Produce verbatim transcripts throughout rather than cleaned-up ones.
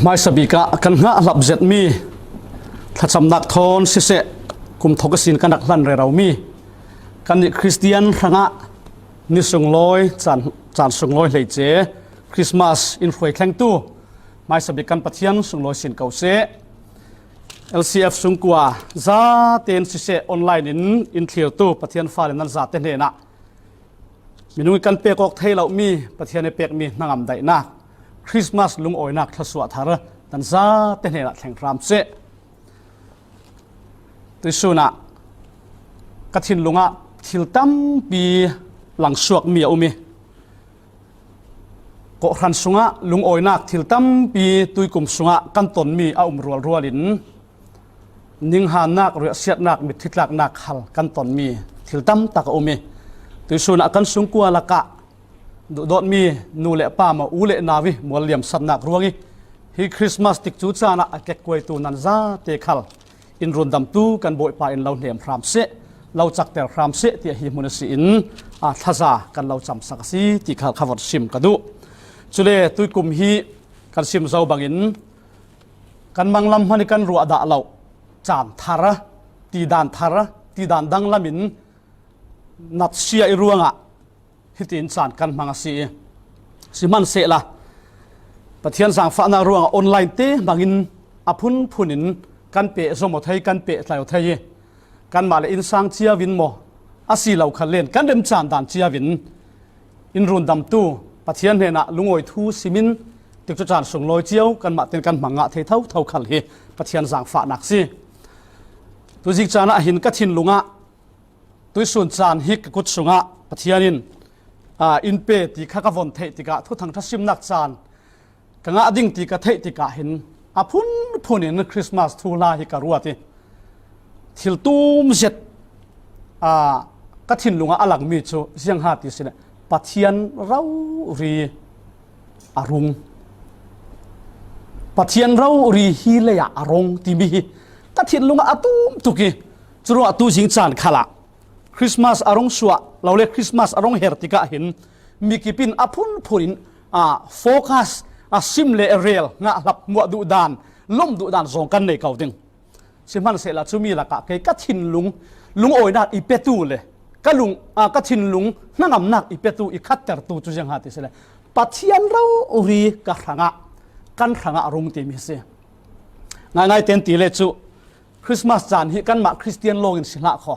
Hmaisabik ah kan hngah hlap zetmi thlacamnak thawn siseh, kum thawk ihsin kan rak hlan rero mi kannih Khristian hrangah ni sunglawi, caan, caan sunglawi hleice Christmas in hruai thlengtu hmaisabik kan Pathian sunglawi sin ko seh. L C F sungkua zate in siseh, online in in thlirtu Pathian fale nan zate hnenah minung i kan pek awk thei lomi Pathian i pekmi hnangam daihnak, Christmas lungawinak thlasuah thar nan zate hnenah thleng hram seh. Tuisun ah ka thinlung ah thil tampi langsuakmi a um i, kawhhran sungah lungawinak thil tampi tuikum sungah kan tonmi a um rualrual in, ninghannak, riahsiatnak, mitthi tlaknak khal kan tonmi thil tamtak a um i, tuisun ah kan sungkua lakah duhdawtmi nu le pa maw, u le nau i mual liamsatnak ruang i, hi Christmas tikcu caan ah a kekkuaitu nan zate khal in rundamtu kan Bawipa in lo hnem hram seh, lo cakter hram seh, tiah hi hmun a si in, aa, thlaza kan lo camsak a si ti khal kha vot sim ka duh. Cule tuikum hi kan sim zo bangin kan manglam hmanh i kan ruah dah lo caan thar, tidan thar, tidan danglam in natsia i ruangah hitin caan kan hmang a si i, sihmanhsehla Pathian zangfahnak ruangah online te hmangin a phunphun in kan pehzom aw thei, kan pehtlai aw thei i, kanmah le innsang cio in maw, a si lo khal len kan remcaan dan cio in in rundamtu Pathian hnenah lungawi thu simin tikcu caan sunglawi cio kanmah ten kan hmang ngah thei thotho khal hi Pathian zangfahnak si. Tuizik caan ah hin ka thinlung ah tuisun caan hi ka kut sungah Pathian in, aa, in pe ti kha ka von theih tikah, thuthang ṭha simnak caan ka ngah ding ti ka theih tikah hin a phunphun in Christmas thuhla hi ka ruat i, thil tum zet, aa, ka thinlung ah a langmi cu ziang ha ti si le, Pathian rori a rung. Pathian rori hi lei ah a rung timi hi ka thinlung ah a tum tuk i, curuangah tuzing caan khal ah Christmas a rung suah lo le Christmas a rung her tikah hin mikip in a phunphun in, aa, focus, a sim le rel ngah hlap, hmuah duh dan, lawmh duh dan zong kan nei ko ding. Sihmanhsehla cumi lakah kei ka thinlung lungawinak i petu le ka lung, aa, ka thinlung hnangamnak i petu, i khattertu cu ziang ha ti si le, Pathian rori ka hrangah, kan hrangah a rung timi a si. Ngaingai ten ti le cu Christmas caan hi kanmah Khristian lawng in si hlah kho.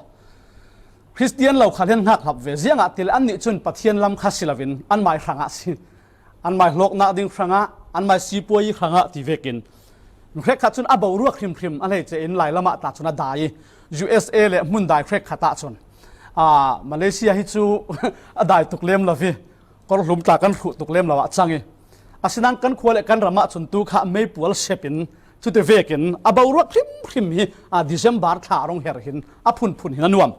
Khristian lo khal hin hngak hlap ve, ziangahtile annih cun Pathian lam kha si loin anmai hrangah si. Anmai hlawknak ding hrangah, anmai sipuai hrangah ti vekin, hrekkhat cun a boruak hrimhrim a hleice in lailam ah tla cun a dai i, U S A le hmundai hrekkhat ah cun, aa, Malaysia hi cu a dai tuk lem lo i, kawrhlum tla kan hruh tuk lem lo ah cang i, asinain kan khua le kan ram ah cun tu kha meipual sep in, cuti vekin a boruak hrimhrim hi, aa, December thla a rung her hin a phunphun hin a nuam.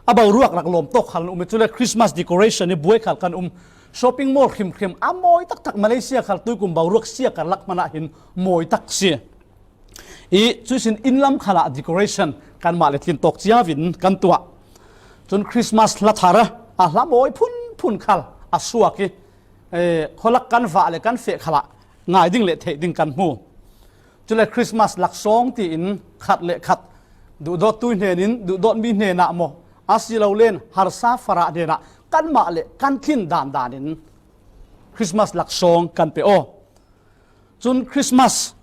A boruak rak lawm tawk khal an um i, cule Christmas decoration i buai khal kan um. Shopping mall hrimhrim a mawi taktak, Malaysia khal tuikum boruak sia karlak hmanh ah hin mawi tak si. I cuihsin inn lam khal ah decoration kanmah le tlin tawk cio in kan tuah. Cun Christmas hla thar, a hla mawi phunphun khal a suak i, eh, khualak kan vah le kan feh khal ah ngai ding le theih ding kan hmu. Cule Christmas laksawng tiin khat le khat duhdawttu hnen in, duhdawtmi hnenah maw, a si lo len harsa farah hnenah kanmah le kan tlin dandan in Christmas laksawng kan pe aw. Cun Christmas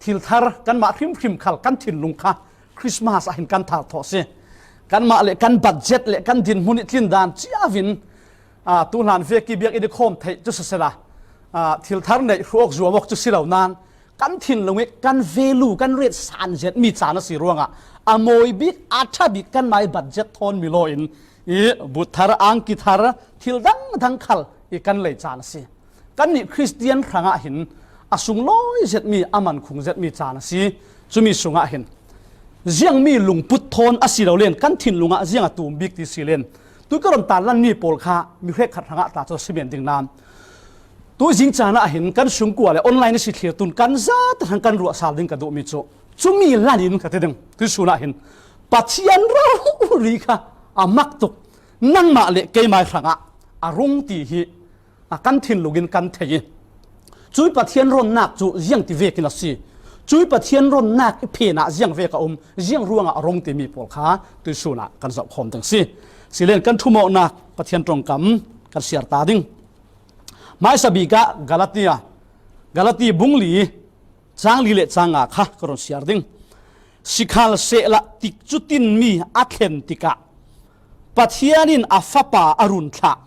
thil thar kanmah hrimhrim khal kan thinlung kha Christmas ah hin kan thar thawh si. Kanmah le kan budget le kan dinhmun i tlin dan cio in, aa, tuhlan vek i biakinn i khawm theih cu sisela, aa, thil thar neih hruh awk zuam awk cu si lo nain kan thinlung i kan value, kan rate san zetmi caan a si ruangah a mawi bik, a ṭha bik kanmah i budget thawn mi law in i but thar, angki thar, thil dangdang khal i kan lei caan a si. Kannih Khristian hrangah hin a sunglawi zetmi, a mankhung zetmi caan a si. Cumi sungah hin ziangmi lungput thawn a si lo len kan thinlung ah ziang a tum bik ti si len, tu ka run tarlanmi pawl kha mi hrekkhat hrangah tla cu a si men ding nain, tuzing caan ah hin kan sungkua le online a si thlir tun kan zate hrang kan ruahsal ding ka duhmi cu cumi lan in ka ti ding. Tuihsun ah hin Pathian rori kha a mak tuk, nangmah le keimai hrangah a rung ti hi a kan thinlung in kan thei i, Cui Pathian ronnak cu ziang ti vekin a si. Cui Pathian ronnak i phenah ziang vek a um, ziang ruangah a rung timi pawl kha tuisun ah kan zoh khawm ding si. Silen kan thumawknak Pathian ṭongkam kan siar ta ding. Hmaisa bik ah Galatia, Galati bung li, cang li le cang nga kha ka run siar ding. Sikhalsehla tikcu tinmi a thlen tikah Pathian in a Fapa a run thlah.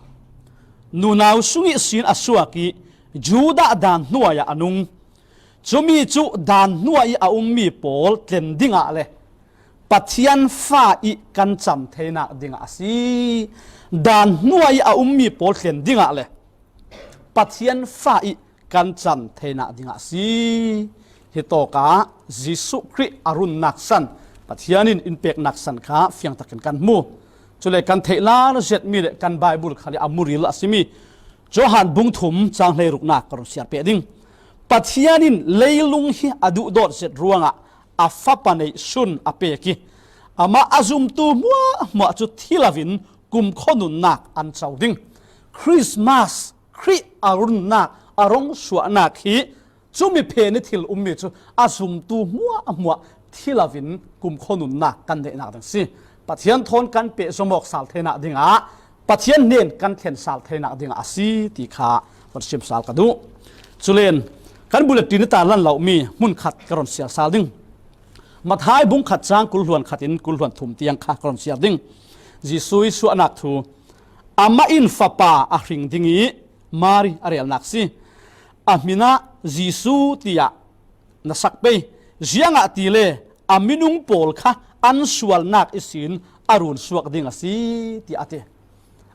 Nunau sung ihsin a suak i Judah dan hnuai ah a nung. Cumi cu dan hnuai i a ummi pawl tlen dingah le Pathian fa i kan cam theinak dingah a si. Dan hnuai i a ummi pawl tlen dingah le Pathian fa i kan cam theinak dingah a si. Hitawkah Jesuh Khrih a runnak san, Pathian in in peknak san kha fiangtakin kan hmu. Cule kan theih lar zetmi le kan Baibal khal i a muril a simi Johan bung thum cang hleiruknak ka run siar peh ding. Pathian in leilung hi a duhdawt zet ruangah a Fapa neih sun a pek i, amah a zumtu hmuahhmuah cu thi loin kumkhua nunnak an co ding. Christmas, Khrih a runnak, a rung suahnak hi cumi phen i thil ummi cu a zumtu hmuahhmuah thi loin kumkhua nunnak kan neihnak ding si. Pathian thawn kan pehzom awk sal theinak dingah Pathian hnen kan thlen sal theinak dingah a si ti kha kan sim sal ka duh. Culen kan bulletin i tarlan lomi hmun khat ka run siar sal ding. Matthai bung khat cang kul hluan khat in kul hluan thum tiang kha ka run siar ding. Jesuh i suahnak thu, amah in Fapa a hring ding i Mari a relnak si. A hmin ah Jesuh tiah na sak pei. Ziangahtile a minung pawl kha an sualnak ihsin a run suak ding a si, tiah a ti.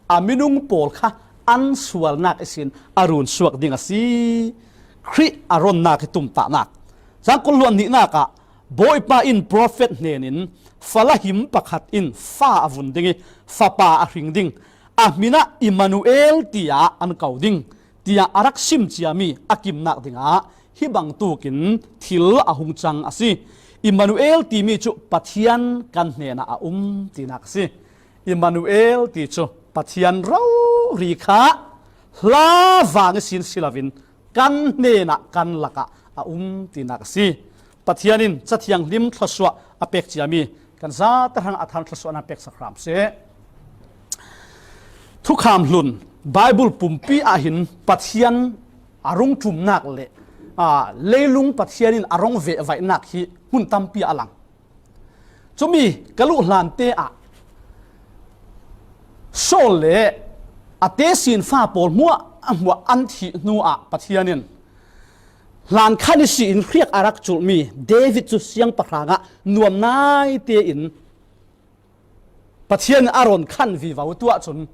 A minung pawl kha an sualnak ihsin a run suak ding a si. Khrih a ronnak i tumtahnak. Cang kul hluan hnihnak ah Bawipa in profet hnenin fala him pakhat in fa a vun ding i Fapa a hring ding. A hmin ah Immanuel tiah an ko ding, tiah a rak sim ciami a kimnak dingah hi bangtukin thil a hung cang a si. Immanuel timi cu Pathian kan hnenah a um tinak a si. Immanuel ti cu Pathian rori kha hla vang ihsin si loin kan hnenah kan lakah a um tinak a si. Pathian in Cathiang Hlim thluasuah a pek ciami kan zate hrang a than thluasuahnak peksak hram seh. Thukham hlun Baibal pumpi ah hin Pathian a rung ṭumnak le, aa, leilung Pathian in a rung vehvaihnak hi hmun tampi a lang. Cumi ka luh hlante ah Saul le a tesinfa pawl hmuahhmuah an thih hnuah Pathian in hlan khan ihsi in hriak a rak culhmi David cu siangpahrang ah nuam naite in Pathian in a rawn khan vivo tu ahcun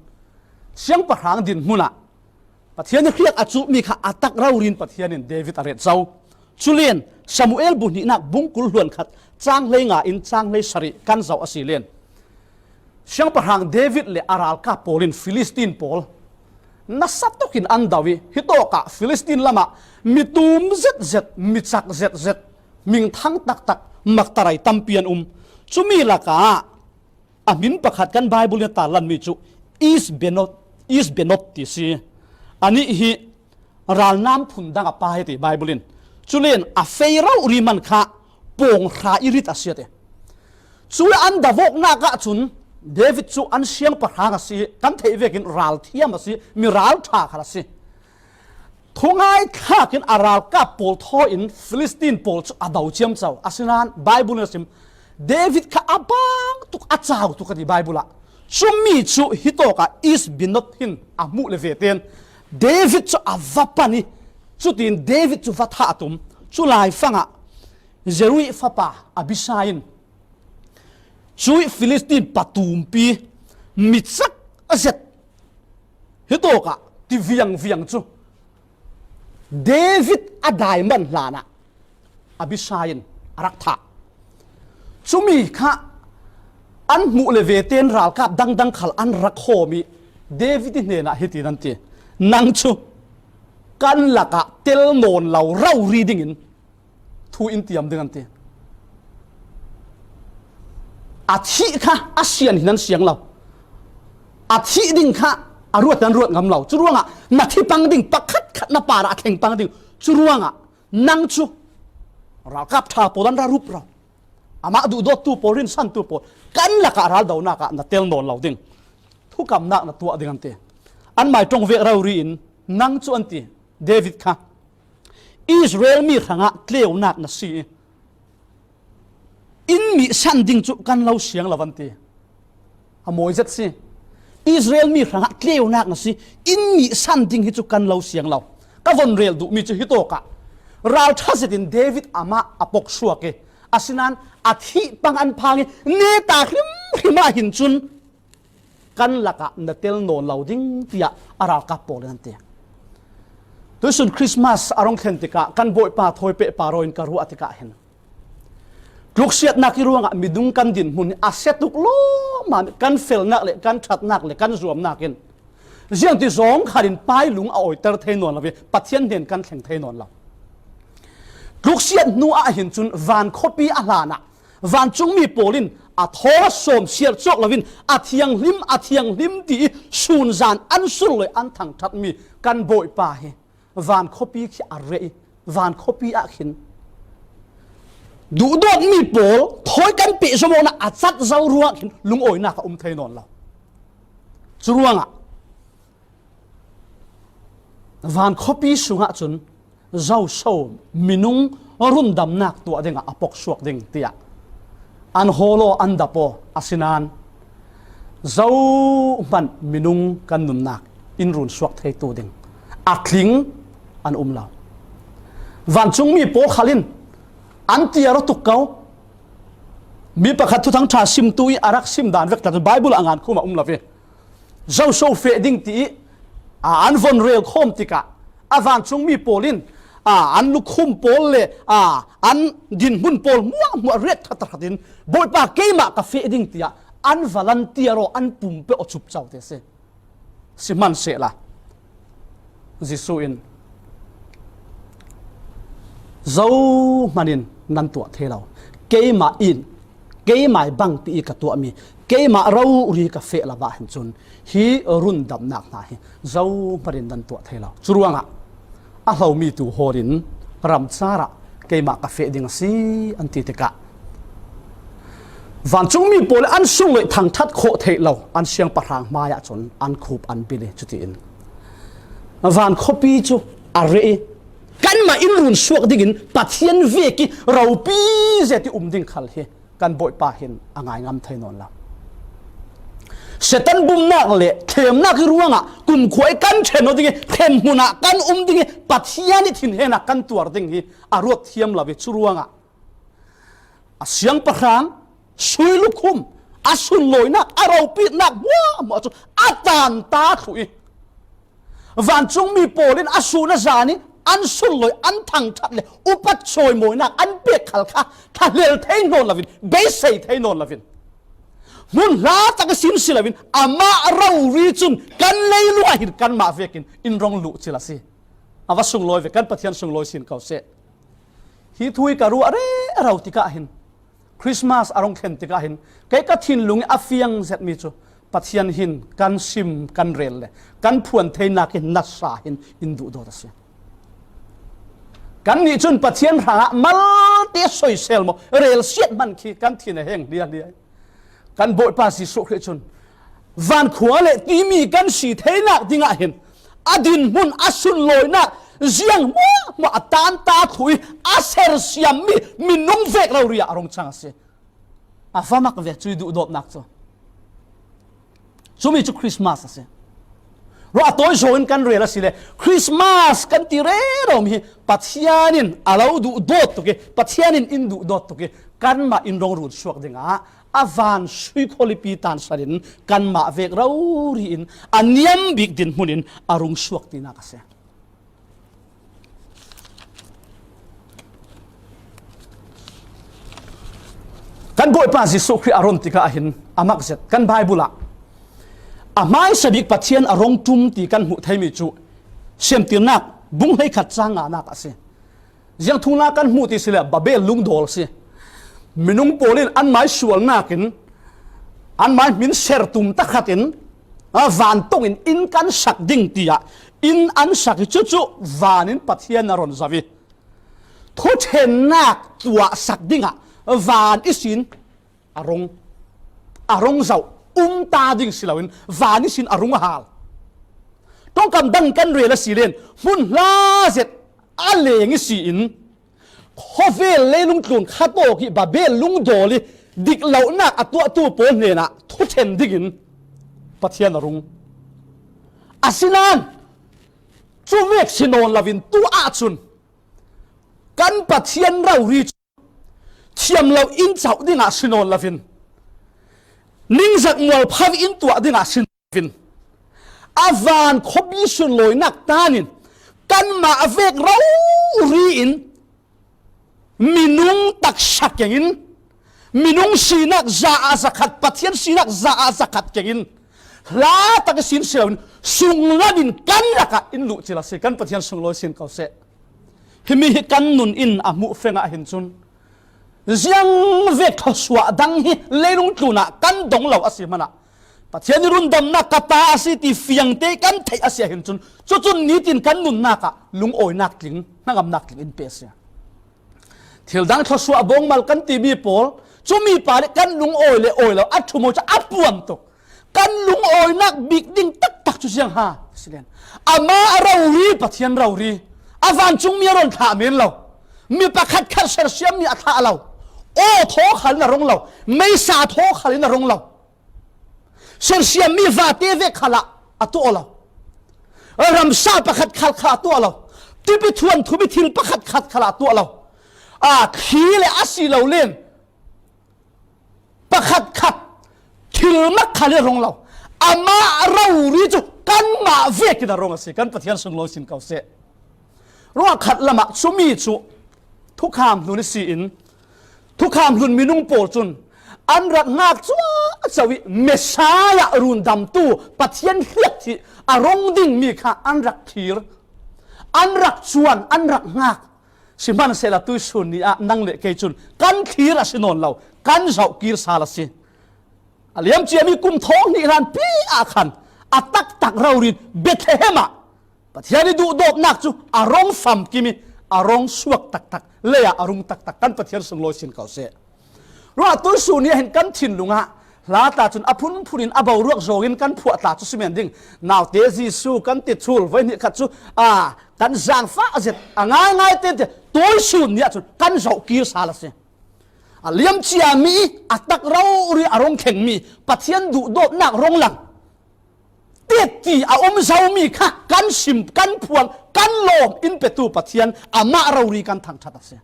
siangpahrang dinhmun ah Pathian in hriak a culhmi kha a tak rori in Pathian in David a ret zo. Culen Samuel bu hnihnak bung kul hluan khat cang hlei nga in cang hlei sarih kan zoh a si len. Siangpahrang David le a ralkap pawl in Filistin pawl nasa tuk in an do i, hitawkah Filistin lamah mi tum zetzet, mi cak zetzet, mingthang taktak, maktarai tampi an um. Cumi lakah a hmin pakhat kan Baibal in a tarlanmi cu Isbenot, Isbenot ti si. Anih hi ralnam phun dang a pa hi ti Baibal in. Culen a fei rori man kha pawng hra i rit a si a ti. Cu an davawknak ahcun David cu an siangpahrang a si, kan theih vekin ral thiam a si, mi ral ṭha khat a si. Thungai thlak in a ralkap pawl thaw in Filistin pawl cu a do ciamco. Asinain Baibal in a sim, David kha a bang tuk, a cau tuk a ti Baibal ah. Cumi cu hitawkah Isbenot hin a hmuh le ve tein David cu a va pan i, cutin David cu va thah a tum. Cu laifang ah Zeruih fapa Abisai in cuih Filistin patumpi mi cak a zet hitawkah ti viangviang cu David a dai man hlanah Abisai in a rak thah. Cumi kha an hmuh le ve tein ralkap dangdang khal an rak hawm i David i hnenah hitin an ti, nang cu kan lakah tel nawn lo rori dingin thu in tiam ding an ti. A thih kha a sian hi nan siang lo. A thih ding kha a ruat nan ruat ngam lo. Curuangah na thi pang ding pakhat khat na parah a thleng pang ding. Curuangah nang cu ralkap ṭha pawl an ra rup ro. Amah duhdawttu pawl, rinsantu pawl, kan lakah raldonak ah na tel nawn lo ding. Thukamnak na tuah ding an ti. Anmah ṭong vek rori in nang cu an ti, David kha Israel mi hrangah tleunak na si i, in mihsan ding cu kan lo siang lo an ti. A mawi zet si. Israel mi hrangah tleunak na si, in mihsan ding hi cu kan lo siang lo. Ka von rel duhmi cu hitawkah ralṭha zetin David amah a poksuak i, asinain a thih pang an phang i, neta hrimhrim ah hin cun kan lakah na tel nawn lo ding, tiah a ralkap pawl in an ti. Tuihsun Christmas a rung thlen tikah kan Bawipa thawi pehpar aw in ka ruah tikah hin tluksiatnak i ruangah midung kan dinhmun hi a sia tuk lawmmam i, kan felnak le kan ṭhatnak le kan zuamnak in ziangti zawng khat in Pai lung a awiter thei nawn lo i, Pathian hnen kan thleng thei nawn lo. Tluksiat hnu ah hin cun van khuapi a hlanah vancungmi pawl in a thaw sawm siar cawk loin a thianghlim, a thianghlim ti i sunzan an sulloih an thangṭhatmi kan Bawipa hi van khuapi khi a reh i, van khuapi ah khin duhdawtmi pawl thawi kan pehzom awknak a cat zo ruangah khin lungawinak a um thei nawn lo. Curuangah van khuapi sungah cun zoso minung rundamnak tuah dingah a poksuak ding, tiah an hawl aw, an dap aw, asinain zohmanh minung kan nunnak in runsuak theitu ding a tling an um lo. Vancungmi pawl khal in an tiar aw tuk ko. Mi pakhat Thuthang ṭha simtu i a rak sim dan vek tla cu Baibal ah a ngan khum a um lo ve. Zoso feh ding ti i, aa, an von rel khawm tikah a vancungmi pawl in, aa, an lukhum pawl le, aa, an dinhmun pawl hmuahhmuah riat ṭhat ṭhat in, Bawipa, keimah ka feh ding, tiah an volunteer aw, an pumpe aw cup co te si. Sihmanhsehla Jesuh in, zohmanh in nan tuah thei lo. Keimah in, keimah bangpi i ka tuahmi, keimah rori ka feh lo ah hin cun hi rundamnak hna hi zohmanh in nan tuah thei lo. Curuangah a hlomi tu hawl in ramcar ah keimah ka feh ding a si, an ti tikah vancungmi pawl an sunglawi thangṭhat khawh theih lo an siangpahrang hmaiah cun an khup an bil i, cutiin van khuapi cu a reh i, kanmah in run suak dingin Pathian vek i ropi zet i um ding khal hi kan Bawipa hin a ngai ngam thei nawn lo. Satan bumnak le thlemnak i ruangah kumkhua i kan ṭhen aw ding i, ṭhen hmun ah kan um ding i, Pathian i thinhen ah kan tuar ding hi a ruat thiam lo i, curuangah a siangpahrang, sui lukhum, a sunlawinak, a ropitnak hmuahhmuah cu a tanta thluh i, vancungmi pawl in a sun a zan i an sunlawi, an thangṭhat le upat chawimawinak an pek khal kha thlahlel thei nawn loin, beisei thei nawn loin, hmun hla tak i sin si loin, amah rori cun kan leilung ah hin kanmah vekin in rong luh cil a si. A va sunglawi ve, kan Pathian sunglawi sin ko seh. Hi thu hi ka ruah rero tikah hin, Christmas a rong thlen tikah hin, kei ka thinlung i a fiang zetmi cu Pathian hin kan sim, kan rel le kan phuan theinak in nasa hin in duhdawt a si. Kannih cun Pathian hrangah malte soisel maw, relsiat hman khi kan thin a heng hliahhliah. Kan Bawipa Jesuh Khrih cun vankhua le timi kan si theinak dingah hin a dinhmun, a sunlawinak, ziang hmuahhmuah a tanta thluh i a sersiammi minung vek rori ah a rung cang a si. A va mak ve cuih duhdawtnak cu. Cumi cu Christmas a si. Ruah a tawi zaw in kan rel a si le, Christmas kan ti rero mi hi Pathian in a lo duhdawt tuk i, Pathian in in duhdawt tuk i, kanmah in rong run suak dingah a van sui khualipi tansan in kanmah vek rori in a niam bik dinhmun in a rung suak tinak a si. Kan Bawipa Jesuh Khrih a run tikah hin a mak zet. Kan Baibal ah a hmaisa bik Pathian a rong ṭum ti kan hmuh theimi cu Siamtirnak bung hleikhat cang nganak a si. Ziang thungla kan hmuh ti si le Babel lungdawl si. Minung pawl in anmai sualnak in anmai hmin ser tum takhat in, a, vantong in inn kan sak ding tiah in an sak hi, cucu vanin Pathian a ron zoh hi. Thuṭhennak tuahsak dingah van ihsin a rung, a rung zoh, um ta ding si loin van ihsin a rung a hal. Ṭongkam dang kan rel a si len, hmun hla zet a leng ihsi in, khawvel leilung tlun khat awk hi Babel lungdawl hi dik lonak a tuahtu pawl hnenah thuṭhen dingin Pathian a rung. Asinain cuvek si nawn loin tu ahcun kan Pathian rori cu thiam lo in cauh dingah si nawn loin, ningzak mualpho in tuah dingah si nawn loin, a van khuapi sunlawinak tanin kanmah vek rori in minung taksa kengin, minung sinak za ah zakhat, Pathian sinak za ah zakhat kengin, hla tak ihsin si loin sunglamin kan lakah in luhcil a si. Kan Pathian sunglawi sin ko seh. Himi hi kan nun in a hmuh fengah hin cun, ziangvek thluasuah dang hi leilung tlunah kan dong lo a si hmanah, Pathian ih rundamnak ka ta a si ti fiangte kan theih a si ahhin cun, cucun nitin kan nunnak ah lungawinak tling, hnangamnak tling in pe a si. Thil dang thluasuah bawngmal kan timi pawl, cumi pa le kan lungawi le awi lo a ṭhum aw cu a puam tuk. Kan lungawinak bik ding taktak cu ziang ha si len, amah rori, Pathian rori, a vancungmi a ron thlah men lo. Mi pakhatkhat sersiammi a thlah lo. Aw thaw khal in a rung lo. Meisa thaw khal in a rung lo. Sersiammi vate vek khalah a tuah lo. Ramsa pakhat khal khalah a tuah lo. Tipi thuan thumi thil pakhat khat khalah a tuah lo. A thi le a si lo len pakhat khat thil mak khal in a rung lo. Amah rori cu kanmah vekin a rung a si. Kan Pathian sunglawi sin ko seh. Ruah khat lamah cumi cu thukham hlun ihsi in, thukham hlun minung pawl cun an rak ngak cuahcuah ih Messiah rundamtu Pathian hriat hi a rung dingmi kha an rak thlir, an rak cuan, an rak ngak. Sihmanhsehlaw tuihsun ni ah nang le kei cun kan thlir a si nawn lo, kan zohkir sal a si. A liam ciami kum thawng hnih hlanpi ah khan a taktak rori in Bethlehem ah Pathian ih duhdawtnak cu a rung famkim ih a rung suak taktak, lei ah a rung taktak. Kan Pathian sunglawi sin ko seh. Ruah tuihsun ni ah hin kan thinlung ah hla tla cun a phunphun in a boruak zawng in kan phuah tla cu si men ding. Naute Jesuh kan ti thul voi hnih khat cu, a, kan zaangfah zet a ngaingai tete tuihsun ni ah cun kan zohkir sal a si. A liam ciami ih a tak rori a rung thlengmi Pathian duhdawtnak rung lang tetti a um zomi kha kan sim, kan phuang, kan lawm in petu Pathian amah rori kan thangṭhat a si.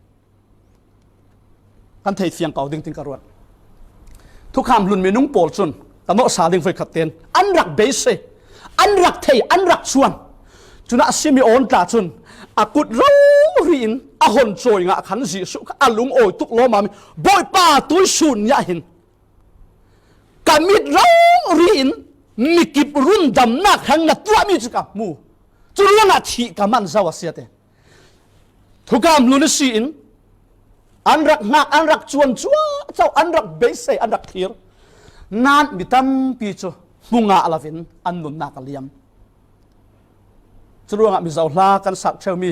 Kan thei fiang ko ding tin ka ruat. Thukham hlun minung pawl cun ka nawhsa ding voikhat tein an rak beisei, an rak thei, an rak cuan. Cunah Simeon tla cun a kut rori in a hon cawi ngah khan Jesuh kha a lungawi tuk lawmmam ih, Bawipa, tuihsun ni ah hin ka mit rori in mikip rundamnak hrang na tuahmi cu ka hmu. Cu ruangah thih ka man zo a si, a ti. Thukham hlun ihsi in an rak ngak, an rak cuan cuahco, an rak beisei, an rak thlir. Nain mi tampi cu hmu ngah loin an nunnak a liam. Curuangah mizo hla kan sak ṭheumi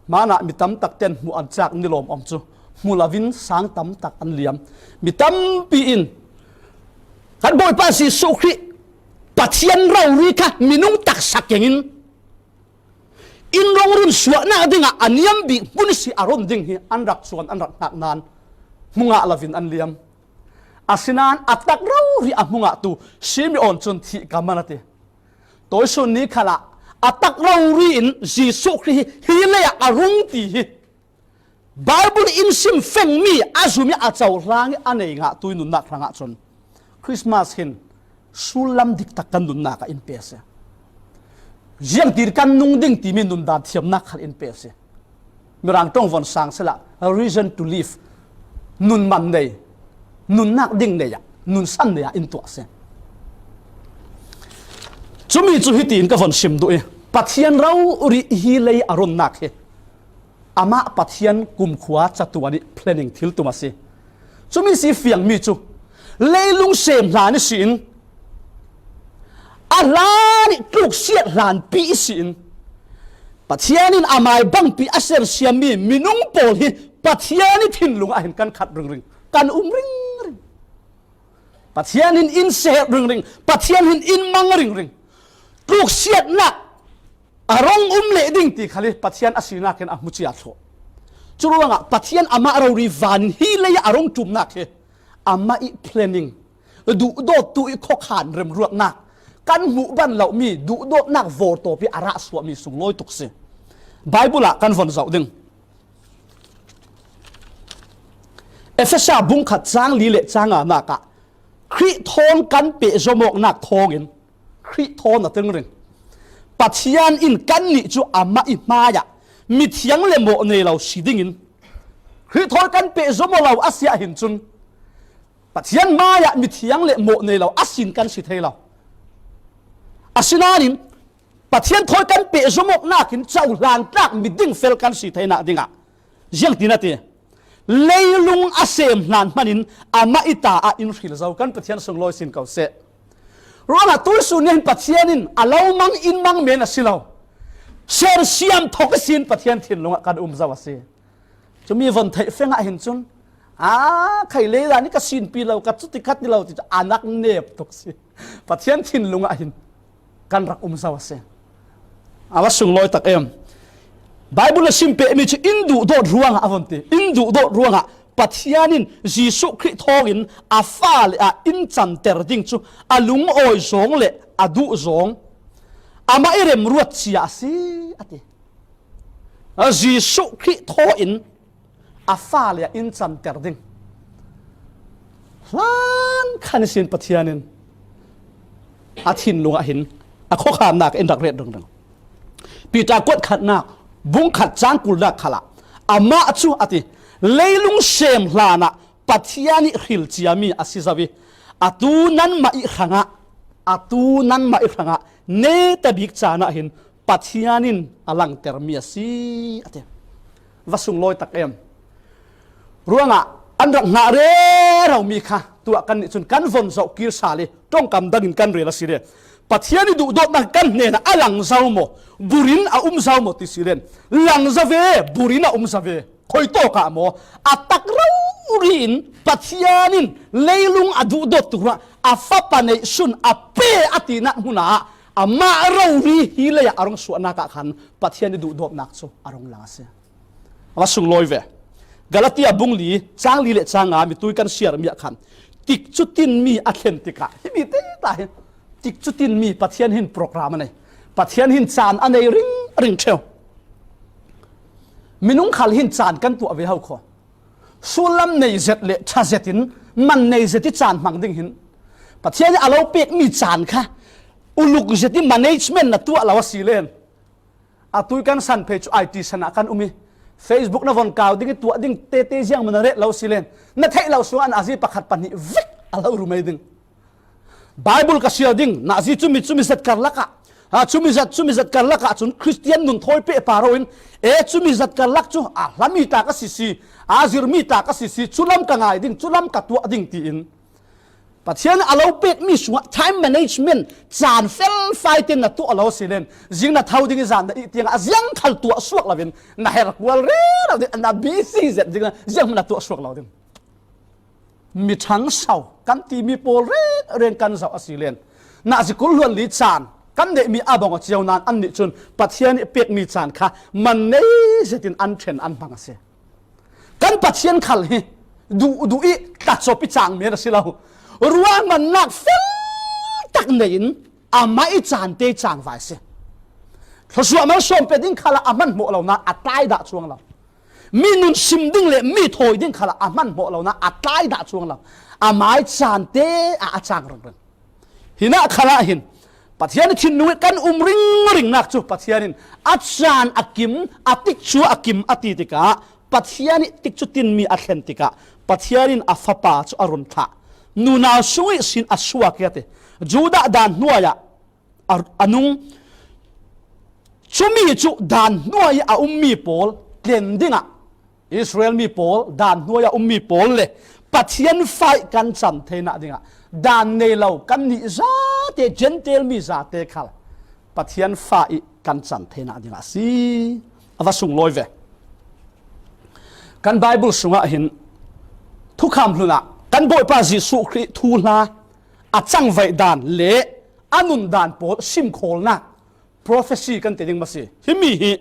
hmanah mi tam takten hmuh an cak ni lawm om cu hmu loin sang tam tak an liam. Mi tampi in kan Bawipa Jesuh Khrih Pathian rori kha minung taksa kengin in rung run suahnak dingah a niam bik hmun ihsi a run ding hi an rak cuan, an rak ngak nain hmu ngah loin an liam. Asinain a tak rori a hmu ngahtu Simeon cun thih ka man, a ti. Tuihsun ni khalah a tak rori in Jesuh Khrih hi, hi lei ah a rung ti hi Baibal in sim fengmi a zum ih a cohlang ih a nei ngahtu ih nunnak hrangah cun Christmas hin sullam diktak kan nunnak ah in pe a si. Ziangtin kan nung ding timi nundan thiamnak khal in pe a si. Mirang ṭong von sang sehla, a reason to live, nun man nei, nunnak ding nei ah, nun san nei ah in tuah a si. Cumi cu hitin ka von sim duh ih, Pathian rori hi lei a runnak hi amah Pathian kumkhua catuan ih planning thiltum a si. Cumi si fiangmi cu leilung sem hlan ihsi in, a hlan ih tluksiat hlanpi ihsi in, Pathian in a mai bangpi a sersiammi minung pawl hi Pathian i thinlung ah hin kan khat ringring, kan um ringring. Pathian in in sehep ringring, Pathian in in mang ringring. Tuksiatnak a rong um leh ding ti khal hi Pathian a sinak in a hmu cia thluh. Curuangah Pathian amah rori van hi lei a rong tumnak hi amah i planning, duhdawttu i khokhan remruatnak, kan hmuh ban lohmi duhdawtnak vawrtawpi a rahsuahmi sunglawi tuk si. Bible ah kan von zoh ding. Efesa bung khat cang li le cang nganak ah Khrih thawn kan pehzomawknak thawngin, Khrih thawn a teng ring, Pathian in kannih cu amah i hmaiah mithiang le mawh nei lo si dingin, Khrih thawn kan pehzomawk lo a si ahhin cun Pathian hmaiah mithiang le mawh nei lo a sin kan si thei lo. Asinain Pathian thawi kan pehzomawknak in cohlan tlak miding fel kan si theinak dingah ziangtin a ti. Leilung a sem hlan hmanin amah i ta ah in hril zo kan Pathian sunglawi sin ko seh. Ruangah tuisun nih hin Pathian in a lo mang in mang men a si lo. Sersiam thok ihsin Pathian thinlung ah kan um zo a si. Cumi von theih fengah hin cun, aa, khai lei dan i ka sinpi lo, ka cuti khat ti lo ti cu a nak nep tuk si. Pathian thinlung ah hin kan rak um zo a si. A va sunglawi tak em. Bible a sim pehmi cu in duhdawt ruangah a von ti. In duhdawt ruangah Pathian in Jesuh Khrih thawngin a fale ah in canter ding cu a lungawi zawng le a duh zawng, amah i remruat cia a si, a ti. Jesuh Khrih thaw in a fale ah in canter ding hlan khan ihsin Pathian in a thinlung ah hin a khuakhannak in rak ret ringring. Peter kuat khatnak bung khat cang kulnak khalah amah cu a ti, leilung sem hlanah Pathian i hril ciami a si zo i, atu nanmah i hrangah, atu nanmah i hrangah netabik caan ah hin Pathian in a langtermi a si, a ti. Va sunglawi tak em. Ruangah an rak hngah reromi kha tuah kannih cun kan von zoh kir sal i ṭongkam dangin kan rel a si le Pathian i duhdawtnak kan hnenah a lang zo maw, burin a um zo maw ti si len, lang zo ve, burin a um zo ve. Khuitawk ah maw, a tak rori in Pathian in leilung a duhdawt tuk ruah a fapa neih sun a pe a tinak hmunah amah rori hi lei ah a rung suahnak ah khan Pathian i duhdawtnak cu a rung lang a si. A va sunglawi ve. Galatia bung li cang li le cang nga mi tui kan siarmi ah khan tikcu tinmi a thlen tikah himi te ta hi tikcu tinmi Pathian hin program a nei. Pathian hin caan a nei ring ring ṭheu. Minung khal hin caan kan tuah ve ho kho. Sullam nei zet le ṭha zet in man nei zet i caan hmang ding hin Pathian a lo pekmi caan kha uluk zet i management na tuah lo a si len. Atu i kan san phei cu I T san ah kan um i Facebook na von kau ding i tuah ding tete ziang man a reh lo si len. Na theih lo sungah nazi pakhat pahnih vek a lo rumei ding. Bible ka sial ding, nazi cumi cumi zat karlak ah, ha, cumi zat cumi zat karlak ah cun Khristian nun thawi peh paro in, e, cumi zat karlak cu a hlami ta ka sisi, a zirmi ta ka sisi, cu lam ka ngai ding, cu lam ka tuah ding tiin Pathian a lo pekmi sungah time management caan felfai tein na tuah lo si len, zing na tho ding i zan na ih tiangah a ziang khal tuah suak lo in na her kual rero ding, na busy zet ding, ziang na tuah suak lo ding. Mi ṭhangso kan timi pawl rengreng kan zoh a si len, nazi kul hluan li caan kan neihmi a bang a cio nain annih cun Pathian i pekmi caan kha man nei zetin an ṭhen an hmang a si. Kan Pathian khal hi duh duh i tla cawp i cang men a si lo. Ruahmannak fel tak nei in amah i caan te cangvai a si. Thluasuah malsawm pe ding khalah a hmanhmawh lo nain a tlai dah cuang lo. Mi nun sim ding le mi thawi ding khalah a hmanhmawh lo nain a tlai dah cuang lo. Amai caan te ah a cang ringring. Hinah khalah hin Pathian i thinlung i kan um ringringnak cu Pathian in a caan a kim, a tikcu a kim a ti tikah Pathian i tikcu tinmi a thlen tikah Pathian in a fapa cu a run thlah. Nunau sung ihsin a suak i a ti. Judah dan hnuai ah a, a nung. Cumi cu dan hnuai a ummi pawl tlen dingah Israel mi pawl, dan hnuai a ummi pawl le Pathian fa i kan cam theinak dingah dan nei lo kannih zate, Gentile mi zate khal Pathian fa i kan can theihna dingah a si. A va sunglawi ve. Kan Bible sungah hin thukham hlunah kan Bawipa Jesuh Khrih thuhla a cangvaih dan le a nun dan pawl simkhawlnak prophecy kan ti ding masi. Himi hi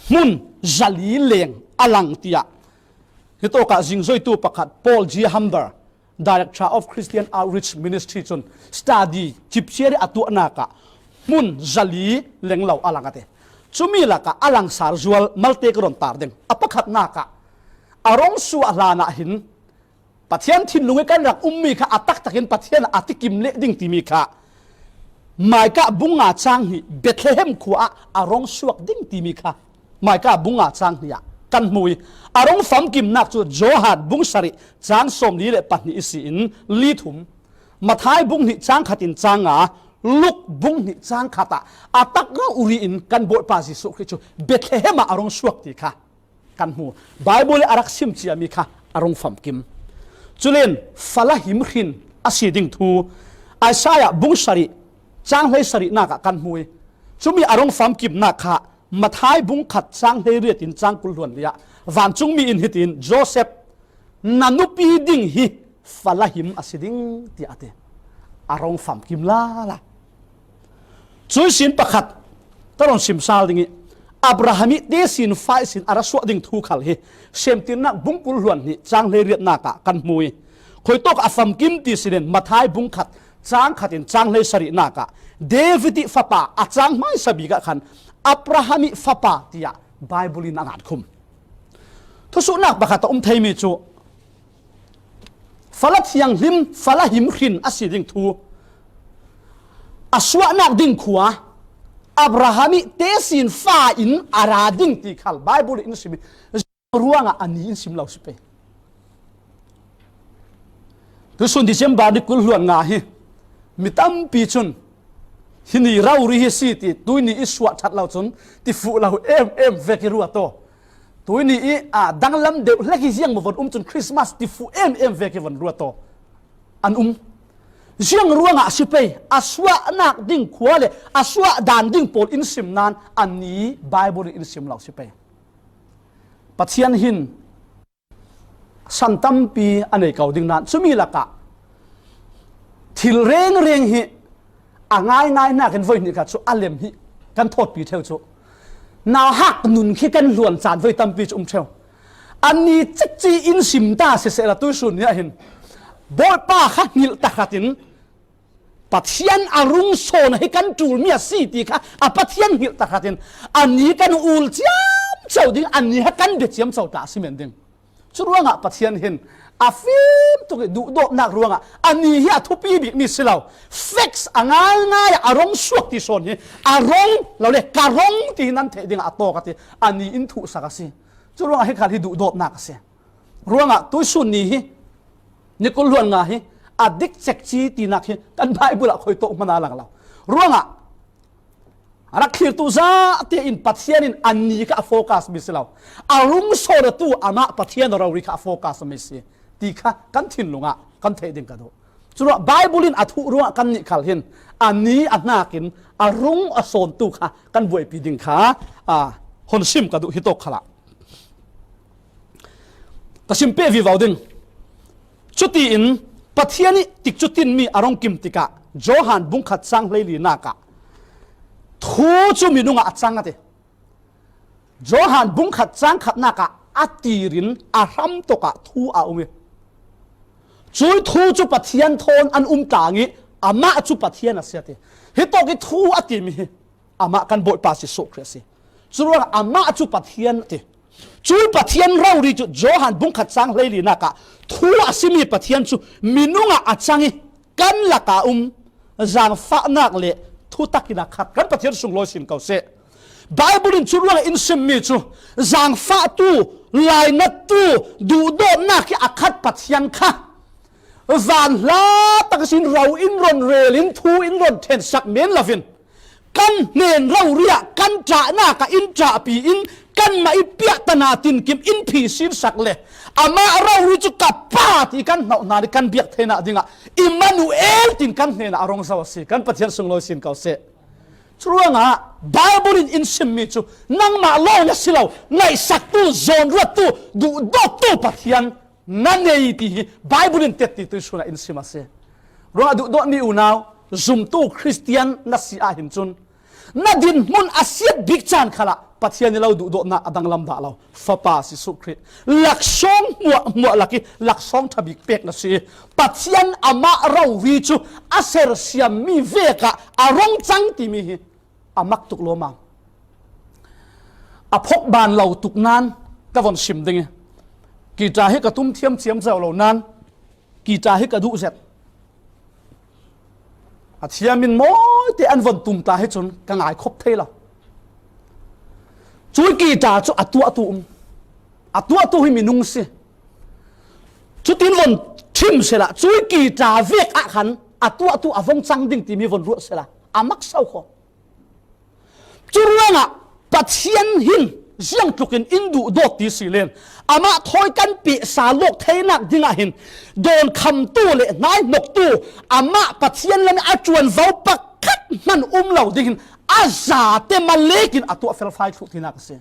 hmun zali leng a lang tiah hitawkah zingzoitu pakhat Paul G. Humber, Director of Christian Outreach Ministry cun study cipciar ih a tuahnakah hmun zali lenglo a lang a ti. Cumi lakah a langsar zual malte ka run tar ding. A pakhatnakah a rung suah hlanah hin Pathian thinlung ih kan rak ummi kha a taktakin Pathian a tikim leh ding timi kha Maikah bung nga cang hnih Bethlehem khua ah a rung suak ding timi kha Maikah bung nga cang hnih ah kan hmu ih a rung famkimnak cu Johan bung sarih cang sawmli le pahnih ihsi in li thum, Mathai bung hnih cang khat in cang nga, Luk bung hnih cang khat ah a tak rori in kan Bawipa Jesuh Khrih cu Bethlehem ah a rung suak ti kha kan hmu. Bible ih a rak sim ciami kha a rung famkim. Culin fala him hrin a si ding thu Isaiah bung sarih cang hlei sarihnak ah kan hmu ih cumi a rung famkimnak kha Mathai bung khat cang hlei riat in cang kul hluan li ah vancungmi in hitin Joseph na nupi ding hi fala him a si ding tiah a ti. A rung famkim lala. Cuih sin pakhat ka run sim sal ding ih Abraham ih tesin fa ihsin a ra suah ding thu khal hi Semtirnak bung kul hluan hnih cang hlei riatnak ah kan hmu ih khuitawk a famkim ti sinin Mathai bung khat cang khat in cang hlei sarihnak ah David ih fapa a cang hmaisa bik ah khan Abraham ih fapa tiah Bible in a ngan khum. Thusuhnak pakhat a um theimi cu fala thianghlim, fala him hrin a si ding thu a suahnak ding khua Abraham ih tesin fa in a ra ding ti khal Bible in sim ih ruangah a ni in sim lo si pei. Tusun December ni kul hluan nga hi mi tampi cun hi ni rori hi si ti tuini ih suah ṭhat lo cun tifuh lo em em vek ih ruat aw. Tuini ih a danglam deuh hlek ih ziang maw von um cun Christmas tifuh em em vek ih von ruat aw. An um. Ziang ruangah si pei a suahnak ding khua le a suah dan ding pawl in sim nan a ni Bible in sim lo si pei. Pathian hin san tampi a nei ko ding nan cumi lakah thil rengreng hi a ngaingai nakin voi hnih kha cu a lem hi kan thawtpi theu cu nauhak nun khi kan hluan caan voi tampi cu um theu. Anni cikci in sim ta sisehla tuisun ni ah hin Bawipa kha hngilh takhat in Pathian a rung sawn hi kan ṭulmi a si ti kha a Pathian hngilh takhat in anni kan ul ciamco ding, anni kha kan bia ciamco ta a si men ding. Curuangah Pathian hin a fim tuk ih duhdawtnak ruangah anni hi a thupi bikmi si lo. Facts a ngaingai ah a rung suak ti sawn hi a rung lo le ka rung ti hi nan theih dingah a tawk a ti. Anni in thuhsak a si. Curuangah hi khal hi duhdawtnak a si. Ruangah tuisun ni hi ni kul hluan nga hi a dik cekci tinak hi kan Bible ah khuitawk hmanh a lang lo. Ruangah a rak thlirtu zate in Pathian in anni kha a focus mi si lo. A rung sawn a tu amah Pathian a rori kha a focus mi si ti kha kan thinlung ah kan theih ding ka duh. Curuah Bible in a thuh ruangah kannih khal hin anni a hnakin a rung a sawn tu kha kan buaipi ding kha a hon sim ka duh hi tawk khalah. Ka sim peh vivo ding. Cutiin Pathian ih tikcu tinmi a rung kim tikah Johan bungkhat cang hleilinak ah thu cu minung ah a cang a ti. Johan bungkhat cang khatnak ah a tirin a hram tokah thu a um ih cuih thu cu Pathian thawn an um tlang ih amah cu Pathian a si a ti. Hitawk ih thu a timi hi amah kan Bawipa Jesuh Khrih a si. Curuangah amah cu Pathian a ti. Cuih Pathian rori cu Johan bungkhat cang hleilinak ah thu a simi Pathian cu minung ah a cang ih kan lakah um zangfahnak le thutak in a khat kan Pathian sunglawi sin ko seh. Bible in curuangah in simmi cu zangfahtu, lainattu, duhdawtnak ih a khat Pathian kha van hla tak ihsin ro in ron rel in thu in ron ṭhensak men lo in kan hnen rori ah kan ṭahnak ah in ṭahpi in kanmah ih piahtana tinkim in phisinsak le amah rori cu ka Pa ti kan hnauh hna ih kan biak theinak dingah Immanuel tin kan hnenah a rung zo a si. Kan Pathian sunglawi sin ko seh. Curuangah Bible in in simmi cu nangmah lawng na si lo, ngaihsaktu, zawnruattu, duhdawttu Pathian na nei ti hi Bible in tetti tuisun ah in sim a si. Ruangah duhdawtmi unau, zumtu Khristian na si ahhin cun na dinhmun a siat bik caan khalah Pathian i lo duhdawtnak a danglam dah lo. Fapa Jesuh Khrih laksawng hmuahhmuah lak i laksawng ṭha bik pek na si i Pathian amah rori cu a sersiammi vekah a rung cang timi hi a mak tuk lawmmam. A phok ban lo tuk nan ka von sim ding i, guitar hi ka tum thiam ciamco lo nan guitar hi ka duh zet. A thiam in mawi te an von tum ta hi cun ka ngai khop thei lo. Cui guitar cu a tuahtu um, a tuahtu hi minung si. Cutin von ṭhim sehla, cui guitar vek ah khan a tuahtu a vong cang ding timi von ruat sehla, a mak so kho. Curuangah Pathian hin ziangtlukin in duhdawt ti si len, amah thawi kan pehsa lawk theinak dingah hin dawnkhamtu le hnaihnoktu, amah Pathian lam a ṭuanvo pakhat hman um lo ding hin a zate malekin a tuah felfai thluh tinak a si.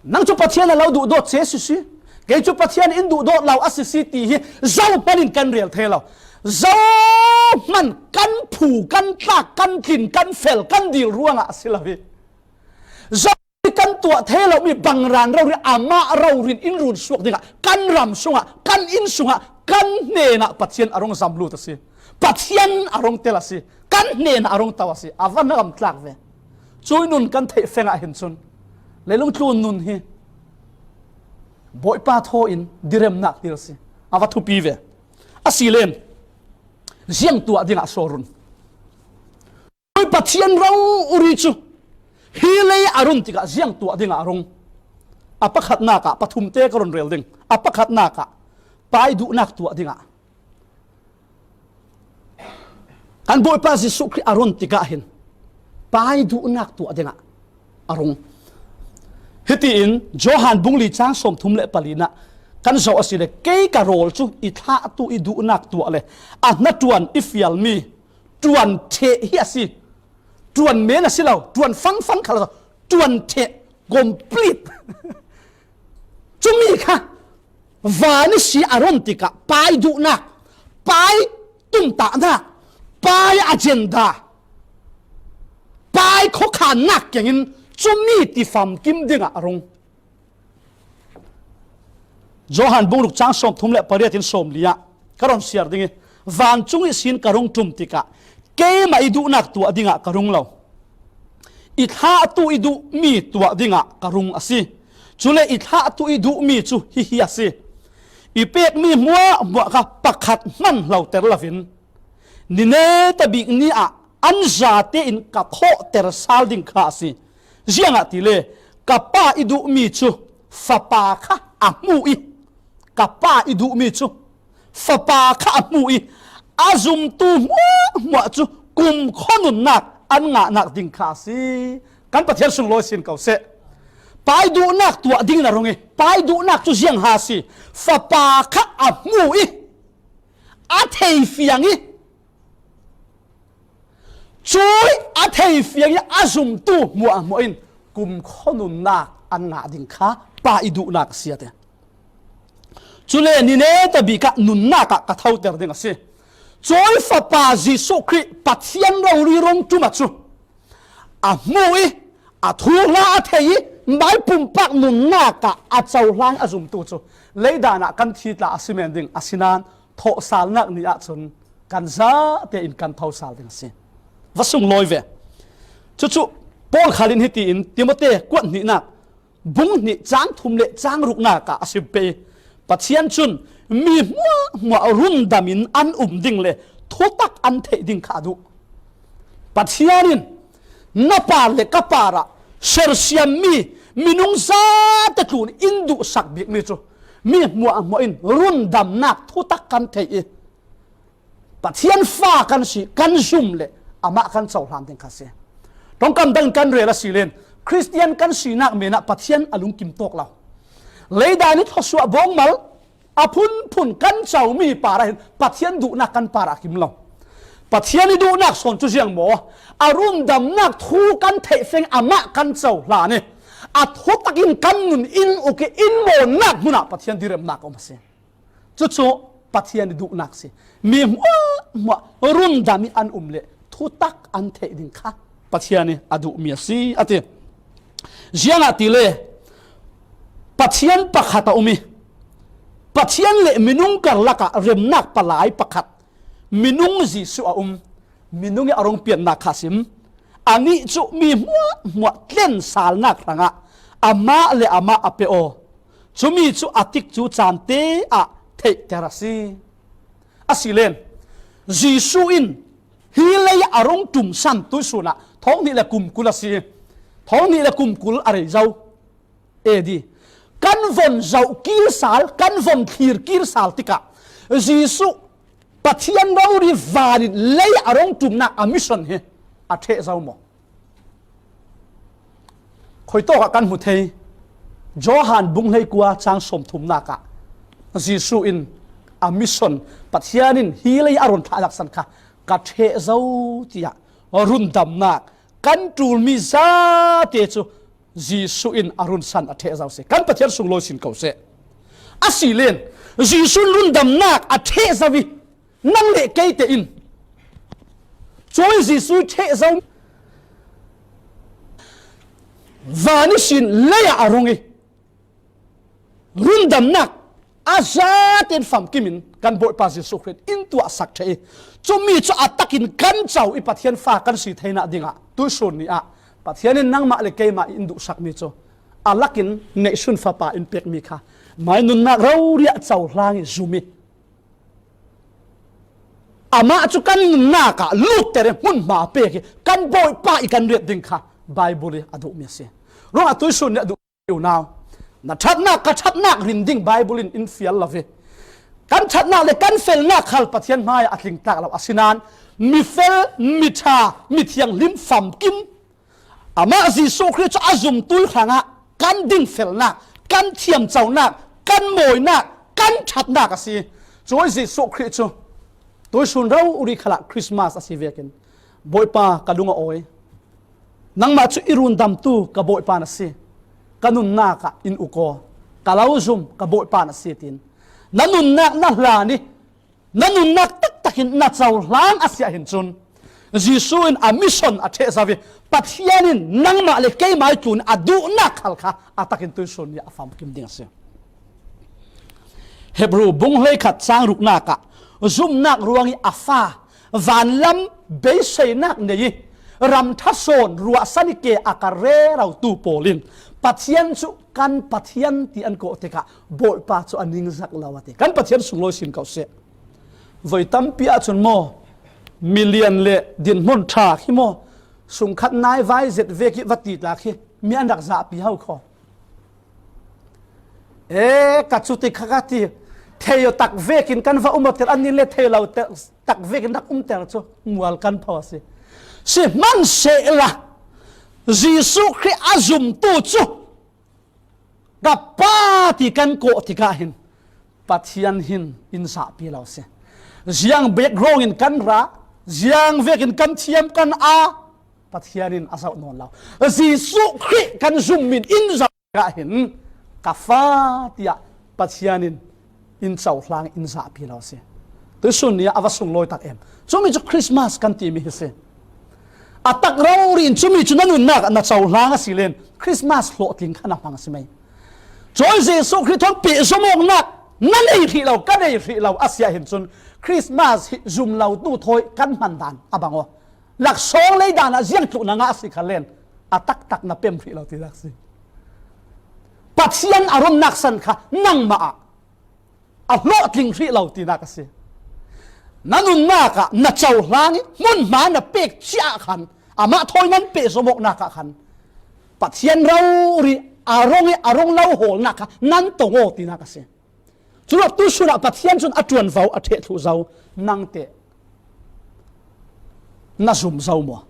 Nang cu Pathian a lo duhdawt si si si, kei cu Pathian in duhdawt lo a si si ti hi zohman in kan rel thei lo. Zohman kan phu, kan tlak, kan tlin, kan fel, kan dil ruangah a si lo hi. Zoh kan tuah thei lomi bangran rori amah rori in in run suak dingah kan ram sungah, kan inn sungah, kan hnenah Pathian a rung zam lut a si. Pathian a rung tel a si. Kan hnenah a rung to a si. A van a ram tlak ve. Cui nun kan theih fengah hin cun leilung tlun nun hi Bawipa thaw in diremnak dil si. A va thupi ve. A si len ziang tuah dingah saw run. Cui Pathian rori cu hi lei a run tikah ziang tuah dingah a rung. A pakhatnak ah, pathum te ka run rel ding. A pakhatnak ah pai duhnak tuah dingah kan Bawipa Jesuh Khrih a run tikah hin pai duhnak tuah dingah a rung. Hitiin Johan bung li cang sawmthum le pali nah kan zoh a si le, kei ka rawl cu i thlahtu i duhnak tuah le a hnaṭuan i fialmi ṭuan ṭheh hi a si. Ṭuan men a si lo, ṭuan fangfang khal a si, ṭuan ṭheh, complete. Cumi kha van ihsi a run tikah pai duhnak, pai tumtahnak, pai agenda, pai khuakhannak kiangin cumi tifamkim dingah a rung. Johan bung ruk cang sawmthum le pariat in sawmli ah ka rawn siar ding i, vancung ihsin ka rung ṭum tikah keimah i duhnak tuah dingah ka rung lo. I thlahtu i duhmi tuah dingah ka rung a si. Cule i thlahtu i duhmi cu hihi a si. I pekmi hmuahhmuah kha pakhat hman hloter loin ni neta bik ni ah an zate in ka thawhter sal ding kha a si. Ziangahtile ka Pa i duhmi cu Fapa kha a hmu i, ka Pa i duhmi cu Fapa kha a hmu i, a zumtu hmuahhmuah cu kumkhua nunnak an ngahnak ding kha a si. Kan Pathian sunglawi sin ko seh. Pa i duhnak tuah dingin a rung i, Pa i duhnak cu ziang ha si. Fapa kha a hmu i, a thei fiang i, cui a thei fiang i a zumtu hmuahhmuah in kumkhua nunnak an ngah ding kha Pa i duhnak a si a ti. Cule ni neta bik ah nunnak ah ka thoter ding a si. Cui Fapa Jesuh Khrih Pathian rori rung ṭum a cu a hmu i, a thuhla a thei i, mai pumpak nunnak ah a cohlang a zumtu cu leidan ah kan thi tla a si men ding a si nain thawhsalnak ni ah cun kan zate in kan thosal ding a si. Va sunglawi ve. Cucu Paul khal in hitiin Timote kuat hnihnak bung hnih cang thum le cang ruknak ah a sim pei. Pathian cun mi hmuahhmuah rundam in an um ding le thutak an theih ding kha a duh. Pathian in na par le ka parah sersiammi minung zate tlun in duhsak bikmi cu mi hmuahhmuah in rundamnak thutak kan theih i, Pathian fa kan si, kan zum le amah kan cohlan ding kha si. Ṭongkam dang kan rel a si len, Khristian kan sinak men ah Pathian a lungkim tawk lo. Leidan i thluasuah bawngmal a phunphun kan comi parah hin Pathian duhnak kan parah a kim lo. Pathian i duhnak sawn cu ziang maw? A rundamnak thu kan theih feng amah kan cohlan i a thutakin kan nun in uk i in mawnnak hmunah Pathian diremnak a um a si. Cucu Pathian i duhnak si. Mi hmuahhmuah rundam i an um le thutak an theih ding kha Pathian i a duhmi a si, a ti. Ziangahtile Pathian pakhat a um i Pathian le minung karlakah remnak palai pakhat minung Jesuh a um, minung i a rung piannak kha a sim. Anih cu mi hmuahhmuah tlensalnak hrangah amah le amah a pe aw. Cumi cu a tikcu caan te ah theihter a si. Asilen Jesuh in hi lei a rung ṭumsan tuisun ah thawng hnih le kum kul a si. Thawng hnih le kum kul a rei zo. A D. Kan von zoh kir sal, kan von thlir kir sal tikah Jesuh Pathian rori van in lei a rung ṭumnak a mission hi a ṭheh zo maw? Khuitawk ah kan hmu thei. Johan bung hleikua cang sawmthumnak ah Jesuh in a mission, Pathian in hi lei a run thlah laksan kha ka ṭheh zo tiah rundamnak kan ṭulmi zate cu Jesuh in a runsan a ṭheh zo si. Kan Pathian sunglawi sin ko seh. Asilen Jesuh in rundamnak a ṭheh zo i nang le kei te in cuai Jesuh ṭheh zo van ihsin lei ah a rung i rundamnak a zatin famkim in kan Bawipa Jesuh Khrih in tuahsak ṭheh i cumi cu a takin kan co i Pathian fa kan si theinak dingah tuisun ni ah Pathian in nangmah le keimah i in duhsakmi cu a lakin neihsun fapa in pekmi kha mai nunnak rori ah cohlang i zum i amah cu kan nunnak ah lutter i hmunhma pek i kan Bawipa i kan riat ding kha Baibal i a duhmi a si. Ruangah tuisun ni a duh unau. Na ṭhatnak, ka ṭhatnak rin ding Baibal in in fial lo ve. Kan ṭhatnak le kan felnak khal Pathian hmaiah a tlingtlak lo. Asinain mi fel, mi ṭha, mi thianghlim famkim amah Jesuh Khrih cu a zumtu hrangah kan dingfelnak, kan thiamconak, kan mawinak, kan ṭhatnak a si. Cuai Jesuh Khrih cu tuisun rori khalah Christmas a si vekin Bawipa ka lung a awi. Nangmah cu i rundamtu ka Bawipa na si. Ka nunnak ah in uk aw. Ka lo zum ka Bawipa na si, tiin na nunnak na hlan i na nunnak taktakin na cohlang a si ahhin cun Jesuh in a mission a ṭheh zo i Pathian in nangmah le keimah i tlun a duhnak khal kha a takin tuisun ni a famkim ding a si. Hebru bung hleikhat cang ruknak ah zumnak ruang i a fa vanlam beiseinak nei i ram ṭha sawn ruahsan i ke a ka rerotu pawl in Pathian cu kan Pathian ti an kawh tikah Bawipa cu a ningzak lo a ti. Kan Pathian sunglawi sin ko seh. Voi tampi ahcun maw, milian le dinhmun ṭha khi maw, sungkhat nai vai zet vek i va ti tla khi mi an rak zahpi ho kho. E, ka cu ti kha ka ti. Thei tak vekin kan va um awter, an nih le thei lo tak vekin rak umter cu mual kan pho a si. Sihmanhsehlaw Jesuh Khrih a zumtu cu ka Pa ti kan kawh tikah hin Pathian hin in zahpi lo a si. Ziang background in kan ra, ziang vekin kan thiam kan a, Pathian in a zoh nawn lo. Jesuh Khrih kan zum in in zoh tikah hin ka fa tiah Pathian in in cohlang in zahpi lo a si. Tuisun ni ah a va sunglawi tak em. Cumi cu Christmas kan timi hi si. A tak rori in cumi cu na nunnak ah na cohlang a si len Christmas hlawhtling kha na hmang a si mai. Cuai Jesuh Khrih thawn pehzomawknak na nei hrih lo, ka nei hrih lo a si ahhin cun Christmas hi zum lo tu thawi kan hman dan a bang aw. Laksawng lei dan ah ziang tluk na ngah a si kha len a taktak na pem hrih lo tinak si. Pathian a runnak san kha nangmah ah a hlawhtling hrih lo tinak a si. Na nunnak ah na cohlang i hmunhma na pek ciah khan amah thawi nan pehzomawknak ah khan Pathian rori a rung i a rung lo hawlnak kha nan tong aw tinak a si. Culo tuisun ah Pathian cun a ṭuanvo a ṭheh thluh zo nangte na zum zo maw?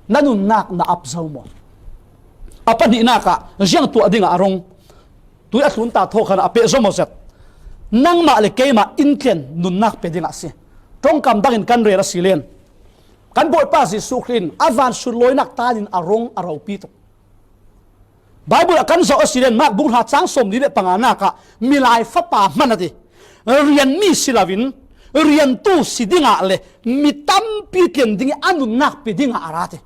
Na nunnak na ap zo maw? A pahnihnak ah ziang tuah dingah a rung tui a tlunta thaw khan a pehzom aw zet. Nangmah le keimah in tlen nunnak pe dingah a si. Ṭongkam dangin kan rel a si len Kan Bawipa Jesuh Khrih in a van sunlawinak tanin a rong a ropi tuk. Bible ah kan zoh a si len, Mark bung hra chang sawmli le panganak ah milai fapa hman a ti. Rianmi si loin riantu si dingah le mi tampi tlen dingin a nunnak pe dingah a ra ti.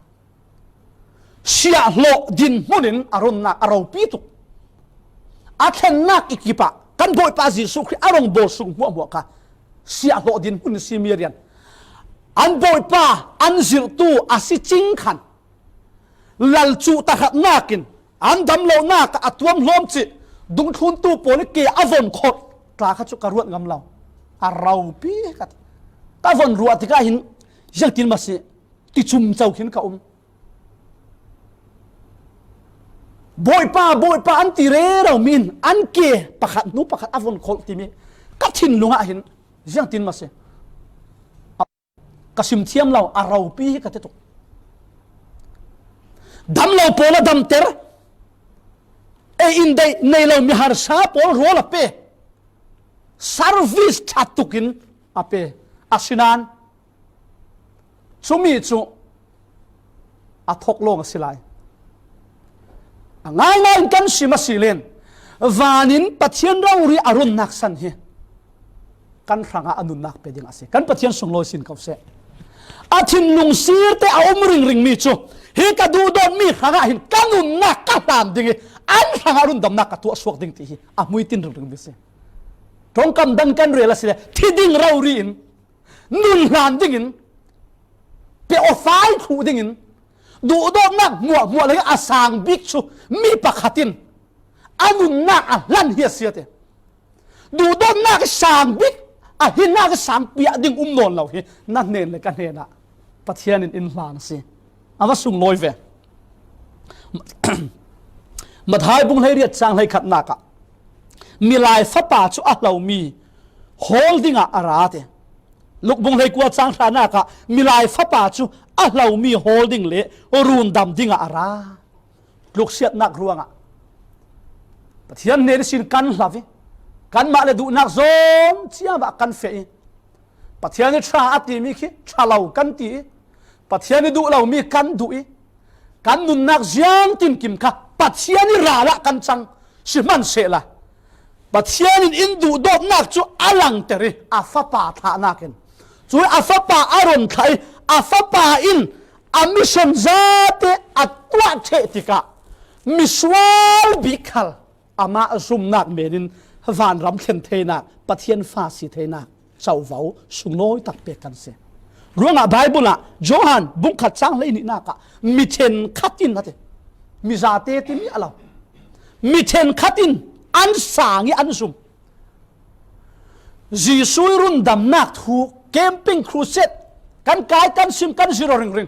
Siahhlawh dinhmun in a ronnak a ropi tuk. A thlennak i kip ah kan Bawipa Jesuh Khrih a rongbawl sung hmuahhmuah kha siahhlawh dinhmun in si mi rian. An Bawipa an zirhtu a si cing khan lalcuh tahratnak in an damlohnak ah a tuam hlawm cih dungthluntu pawl i ke a von khawh tla kha cu ka ruat ngam lo. A ropi ka, ka von ruah tikah hin ziangtin ma si ti cum co khin ka um. Bawipa, Bawipa an ti rero mi in an ke pakhat hnu pakhat a von khawh timi ka thinlung ah hin ziangtin ma si. Ka sim thiam lo, a ropi hi ka ti tuk. Dam lo pawl a damter, ei in deih nei lo mi harsa pawl rawl a pe, service ṭha tukin a pe. Asinain cumi cu a thawk lawng a si lai. A ngaingai in kan sim a si len, vanin Pathian rori a runnak san hi kan hrangah a nunnak pe ding a si. Kan Pathian sunglawi sin ko seh. A thinlung sirte a um ringring mi cu hi ka duhdawtmi hrangah hin ka nunnak ka hlan ding i an hrangah rundamnak ka tuah suak ding ti hi a hmuitin ringring mi si. Ṭongkam dang kan rel a si le thi ding rori in nun hlan dingin, pe awfai thluh dingin, duhdawtnak hmuahhmuah lei a sang bik cu mi pakhat in a nunnak a hlan hi a si a ti. Duhdawtnak i sang bik, a hinnak i sang piah ding um nawn lo hi na hnen le ka hnenah Pathian in in hlan a si. A va sunglawi ve. Matthai bung hleiriat chang hleikhatnak ah milai fapa cu a hlomi hawl dingah a ra ti. Luk bung hleikua chang hranak ah milai fapa cu a hlomi hawl ding le rundam dingah a ra. Luksiatnak ruangah Pathian hnen ihsin kan hlau i kanmah le duhnak zawn ciamah kan feh i Pathian i ṭha a timi khi ṭha lo kan ti i Pathian i duh lomi kan duh i kan nunnak ziangtinkim kha Pathian i ral ah kan cang si hmansehla Pathian in in duhdawtnak cu a langter i a fapa thlahnak in cu a fapa a ron thlah i a fapa in a mission zate a tuah ṭheh tikah misual bik khal amah zumnak men in vanram thlen theinak, Pathian fa si theinak covo sunglawi tak pek kan si. Ruangah Bible ah Johan bungkhat cang hleihnihnak ah mi ṭhenkhat in a ti. Mizate timi a lo. Mi ṭhenkhat in an sang i an zum. Jesuh i rundamnak thu, camping, crusade kan kai, kan sim, kan zirh aw ringring.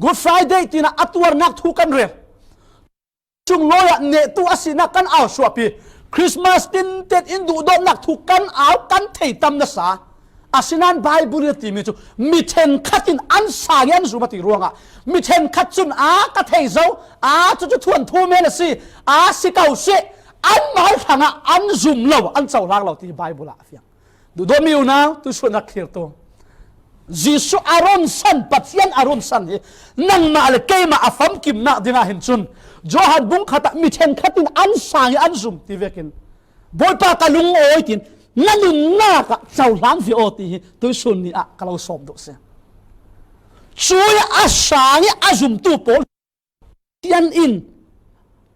Good Friday tinah a tuarnak thu kan rel. Sunglawi ah nehtu a sinak kan au suahpi. Christmas tinten in duhdawtnak thu kan au kan thei tam nasa. Asinain Bible a timi cu mi ṭhenkhat in an sang i an zum a ti ruangah mi ṭhenkhat cun a ka thei zo, a cucu thuanthu men a si, a si ko seh, anmah hrangah an zum lo, an cohlang lo ti Bible ah a fiang. Duhdawtmi unau, tuisuan rak thlirtu Jesuh a ronsan, Pathian a ronsan hi nangmah le keimah a famkimnak dingah hin cun Johan bungkhat ah mi ṭhenkhat in an sang i an zum ti vekin Bawipa ka lungawi tiin na nunnak ah cohlang ve aw ti hi tuisun ni ah ka lo sawm duh si. Cuih a sang i a zumtu pawl Pathian in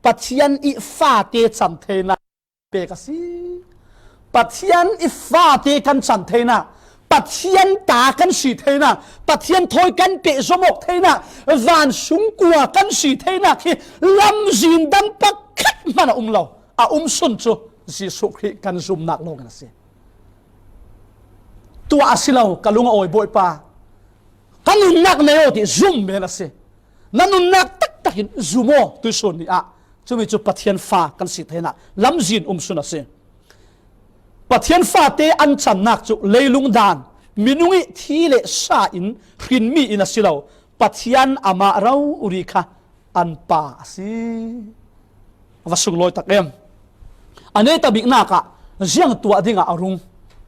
Pathian i fate cam theinak pek a si. Pathian i fate kan cam theinak, Pathian ta kan si theinak, Pathian thawi kan pehzom awk theinak, van sungkua kan si theinak hi lamzin dang pakhat hman a um lo. A um sun cu Jesuh Khrih kan zumnak lawngin a si. Tuah a si lo, ka lungawi Bawipa, ka nunnak nei aw ti zum men a si. Na nunnak taktak in zum aw tuisun ni ah. Cumi cu Pathian fa kan si theinak lamzin um sun a si. Pathian fate an camnak cu leilung dan, minung i thi le sa in hrinmi in a si lo. Pathian amah rori kha an pa a si. A va sunglawi tak em. A neta biknak ah ziang tuah dingah a rung.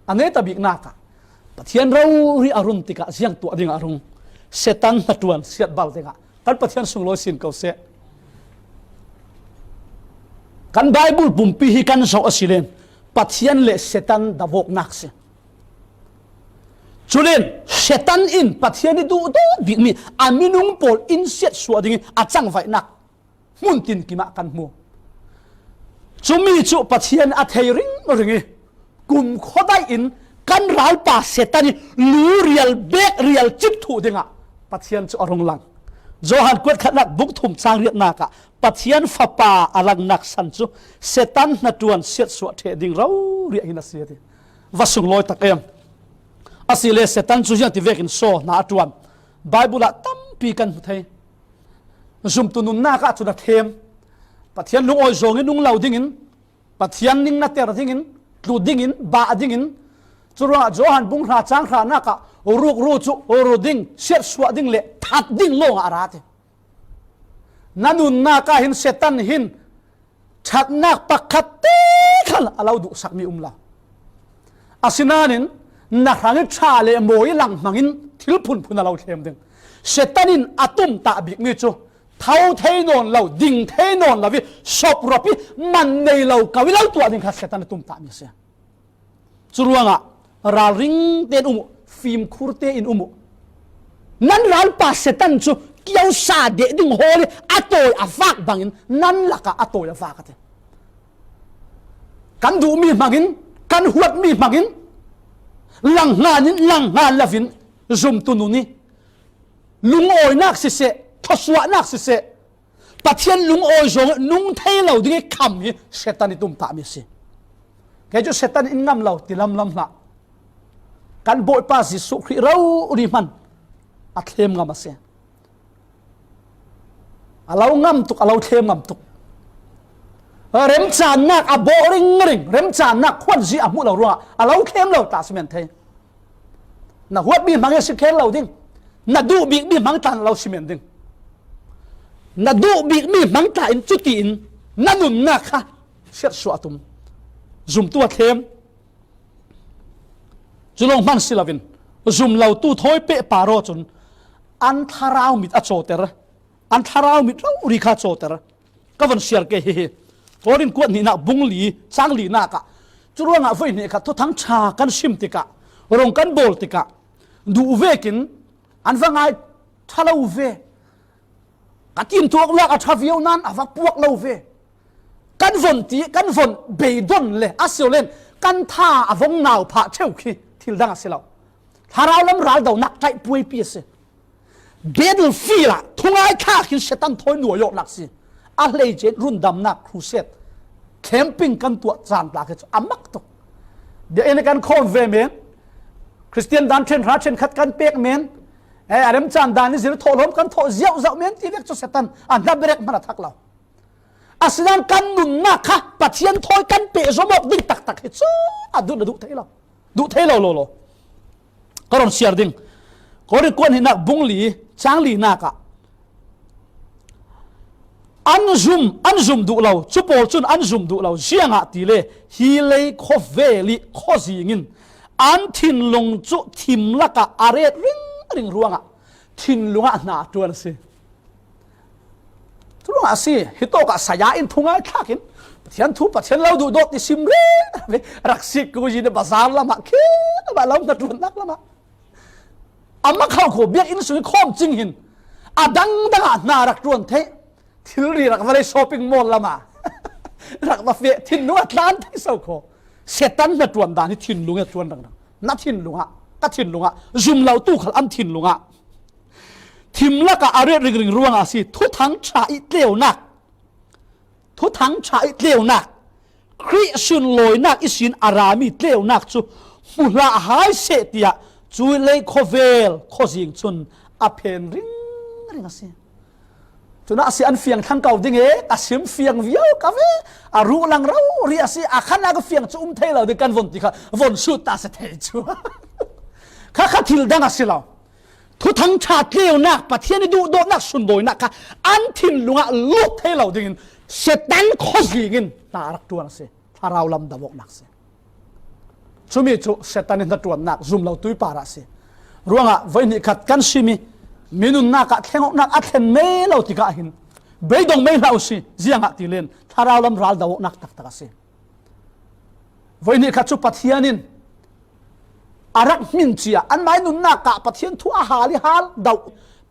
A neta biknak ah Pathian rori a run tikah ziang tuah dingah a rung. Satan hnaṭuan siat bal dingah kan Pathian sunglawi sin ko seh. Kan Bible pumpi hi kan zoh a si len Pathian le Satan davawknak si. Culen Satan in Pathian i duhdawt bikmi a minung pawl in siatsuah dingin a cangvaihnak hmun tin kimah kan hmu. Cumi cu Pathian a thei ringring i kumkhua daihin kan ralpa Satan i lu rial bek rial cip thuh dingah Pathian cu a rung lang. Johan kuat khatnak bung thum cang riatnak ah Pathian Fapa a langnak san cu Satan hnaṭuan siatsuah ṭheh ding rori ah hin a si a ti. Va sunglawi tak em. Asile Satan cu ziangti vekin saw hna a ṭuan? Bible ah tampi kan hmu thei. Zumtu nunnak ah cun a thlem. Pathian lungawi zawng i nung lo dingin, Pathian ning na ter dingin, tlu dingin, bah dingin, curuangah Johan bung hra cang hranak ah rukru cu ru ding, siatsuah ding le that ding lawngah a ra ti. Na nunnak ah hin Satan hin ṭhatnak pakhat te khal a lo duhsakmi um lo. Asinain na hrang i ṭha le mawi i lang hmangin thil phunphun a lo thlem ding. Satan in a tumtah bikmi cu tho thei nawn lo, ding thei nawn lo i sawp ruap i man nei lo ko i lo tuah ding kha Satan a tumtahmi a si. Curuangah ralring tein um uh, fimkhur tein um uh. Nan ralpa Satan cu kiosa deh ding hawl i a tawi a vak bangin nan lakah a tawi a vak a ti. Kan duhmi hmangin, kan huatmi hmangin, langhngan in, langhngan lovin zumtu nun i lungawinak siseh, thawsuahnak siseh, Pathian lungawi zawng nung thei lo ding i kham hi Satan i tumtahmi a si. Kei cu Satan in ngam lo ti lamlam hlah. Kan Bawipa Jesuh Khrih rori hman a thlem ngam a si. A lo ngam tuk, a lo thlem ngam tuk. Remcannak a bawh ringring, remcannak khuanzi a hmuh lo ruangah a lo thlem lo tla si men thei. Na huatmi hmang i a si kher lo ding. Na duh bikmi hmang tla na lo si men ding. Na duh bikmi hmang tla in cutiin na nunnak kha siatsuah a tum. Zumtu a thlem. Cu lawng hman si loin zum lotu thawi peh par aw cun an thlarau mit a cawter. An thlarau mit rori kha cawter. Ka von siar ke hihi. Korin kuat hnihnak bung li, cang linak ah. Curuangah voi hnih khat Thuthang ṭha kan sim tikah, rung kan bawl tikah, duh vekin an va ngai ṭha lo ve. Ka timtuak lak a ṭha viau nan a va puak lo ve. Kan von ti, kan von beidon le a sio len kan tha a vong nau phah ṭheu khi thil dang a si lo. Thlarau lam raldonak ṭaih puaipi a si. Battlefield ah thungai thlak hin Satan thawi nuai awknak si. A hleice in rundamnak crusade, camping kan tuah caan tla khi cu a mak tuk. Biakinn kan khawm ve men, Kristian dan ṭhen hra ṭhen khat kan pek men, eh, a remcan dan i zir thawhlawm kan thawh ziauhzauh men ti vek cu Satan a hna berek hman a thak lo. Asinain kan nunnak kha Pathian thawi kan pehzom awk ding taktak hi cu a duh, a duh thei lo. Duh thei lo, lo, lo. Ka ron siar ding. Korin kuat hnihnak bung li, cang linak ah an zum, an zum duh lo. Cu pawl cun an zum duh lo. Ziangahtile hi lei khuavel i khuazing in an thinlung cu thim lakah a ret ringring ruangah thinlung ah hna a ṭuan a si. Curuangah a si, hi tawkah saya in thungai thlak in Pathian thu, Pathian lo duhdawt ti sim rih, rak sik ku zin bazar lamah khi, a lo hnaṭuannak lamah a mak hau kho, biakinn sung i khawm cing hin a dangdang ah hna rak ṭuan theih. Thilri rak va lei shopping mall lamah rak va feh, thinlung a tlan thei so kho. Satan hnaṭuan dan hi thinlung i a ṭuan ringring. Na thinlung ah, ka thinlung ah, zum lotu khal an thinlung ah thim lakah a ret ringring ruangah a si. Thuthang ṭha i tleunak, Thuthang ṭha i tleunak, Khrih sunlawinak ihsin a rami tleunak cu hmu hlah hai seh, tiah cu lei khuavel khuazing cun a phen ringring a si. Cun a si an fiang thlang ko ding e, ka sim fiang viau ka ve, a ruh lang rori a si, a khan a ka fiang cu um thei lo ding kan von ti kha, von sut ta si thei cu. Kha kha thil dang a si lo. Thuthang ṭha tleunak, Pathian i duhdawtnak sunlawinak kha an thinlung ah lut thei lo dingin Satan khuazing in hna a rak ṭuan a si. Thlarau lam davawknak si. Cumi cu Satan i hnaṭuannak zum lotu i parah si. Ruangah voi hnih khat kan simi Mi nunnak ah thlengawknak a thlen mei lo tikah hin beidong mei hlah uh si. Ziangah ti len thlarau lam ral do awknak taktak a si. Voi nih khat cu Pathian in a rak hmin cia anmai nunnak ah Pathian thu a hal i hal do,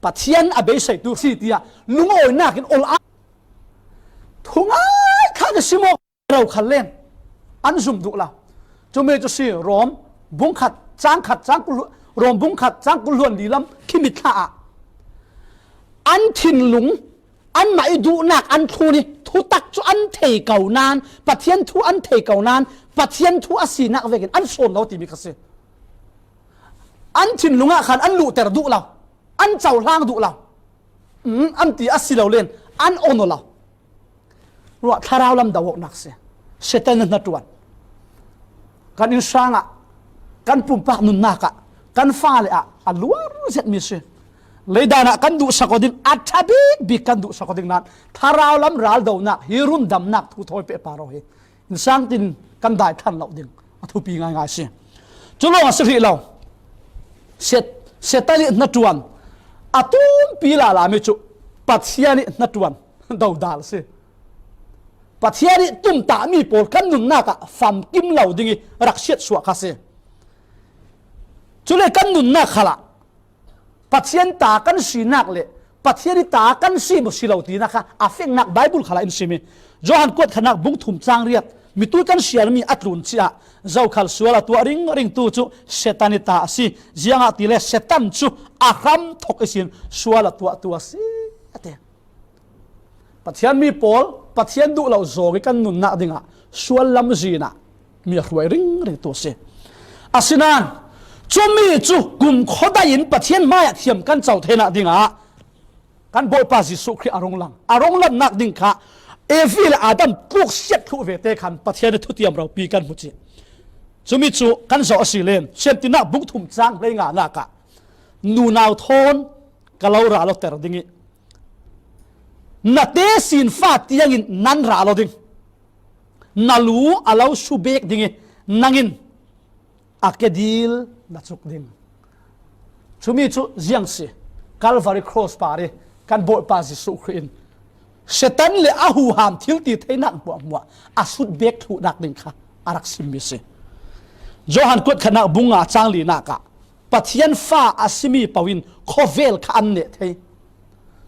Pathian a beiseitu si tiah lungawinak in ol a thungai kha ka si maw? Ro khal len an zum duh lo. Cumi cu si Rom bung khat cang khat cang kul, Rom bung khat cang kul hluan li lam khi mit thla ah an thinlung, anmah i duhnak an thlun i thutak cu an thei ko nain, Pathian thu an thei ko nain, Pathian thu a sinak vekin an sawn lo timi kha si. An thinlung ah khan an luhter duh lo, an cohlang duh lo. Um, an ti a si lo len an on lo. Ruah thlarau lam do awknak si. Satan hnaṭuan kan innsang ah, kan pumpak nunnak ah, kan fale ah a luar zetmi si. Leidan ah kan duhsak aw ding, a ṭha bik bik kan duhsak aw ding nain thlarau lam ral donak hi rundamnak thu thawi pehpar aw hi. Innsang tin kan dai thlan lo ding a thupi ngaingai si. Cu lawng a si hrih lo. Set-, Satan i hnaṭuan a tumpi lalami cu Pathian i hnaṭuan dodal si. Pathian i tumtahmi pawl kan nunnak ah famkim lo ding i rak siatsuah kha si. Cule kan nunnak khalah Pathian ta kan sinak le Pathian i ta kan si maw si lo tinak kha a feknak Baibal khalah in simi. Johan kuat khatnak bung thum cang riat, mitui kan siarmi a tlun ciah zokhal sual a tuah ringringtu cu Satan i ta a si. Ziangahtile Satan cu a hram thok ihsin sual a tuahtu a si, a ti. Pathian mi pawl, Pathian duh lo zawng i kan nunnak dingah sual lamzin ah mi a hruai ringring tu a si. Asinain cumi cu kumkhua dai in Pathian hmaiah thiam kan co theinak dingah kan Bawipa Jesuh Khrih a rung lang, a rung lannak ding kha Evi le Adam tluksiat thluh vete khan Pathian i thutiam ropi kan hmu cih. Cumi cu kan zoh a si len, Siantinnak bung thum cang hleinganak ah nunau thawn ka lo ra lo ter ding i na tesin fa tiangin nan ra lo ding, na lu a lo su bek ding i nangin a kedil na cuk ding. Cumi cu ziang si, Calvary Cross par i kan Bawipa Jesuh Khrih in Satan le a huham thil ti theinak hmuahhmuah a sut bek thluhnak ding kha a rak simmi si. Johan kuat khatnak bung nga cang linak ah Pathian fa a simi paoh in khawvel kha an neh thei.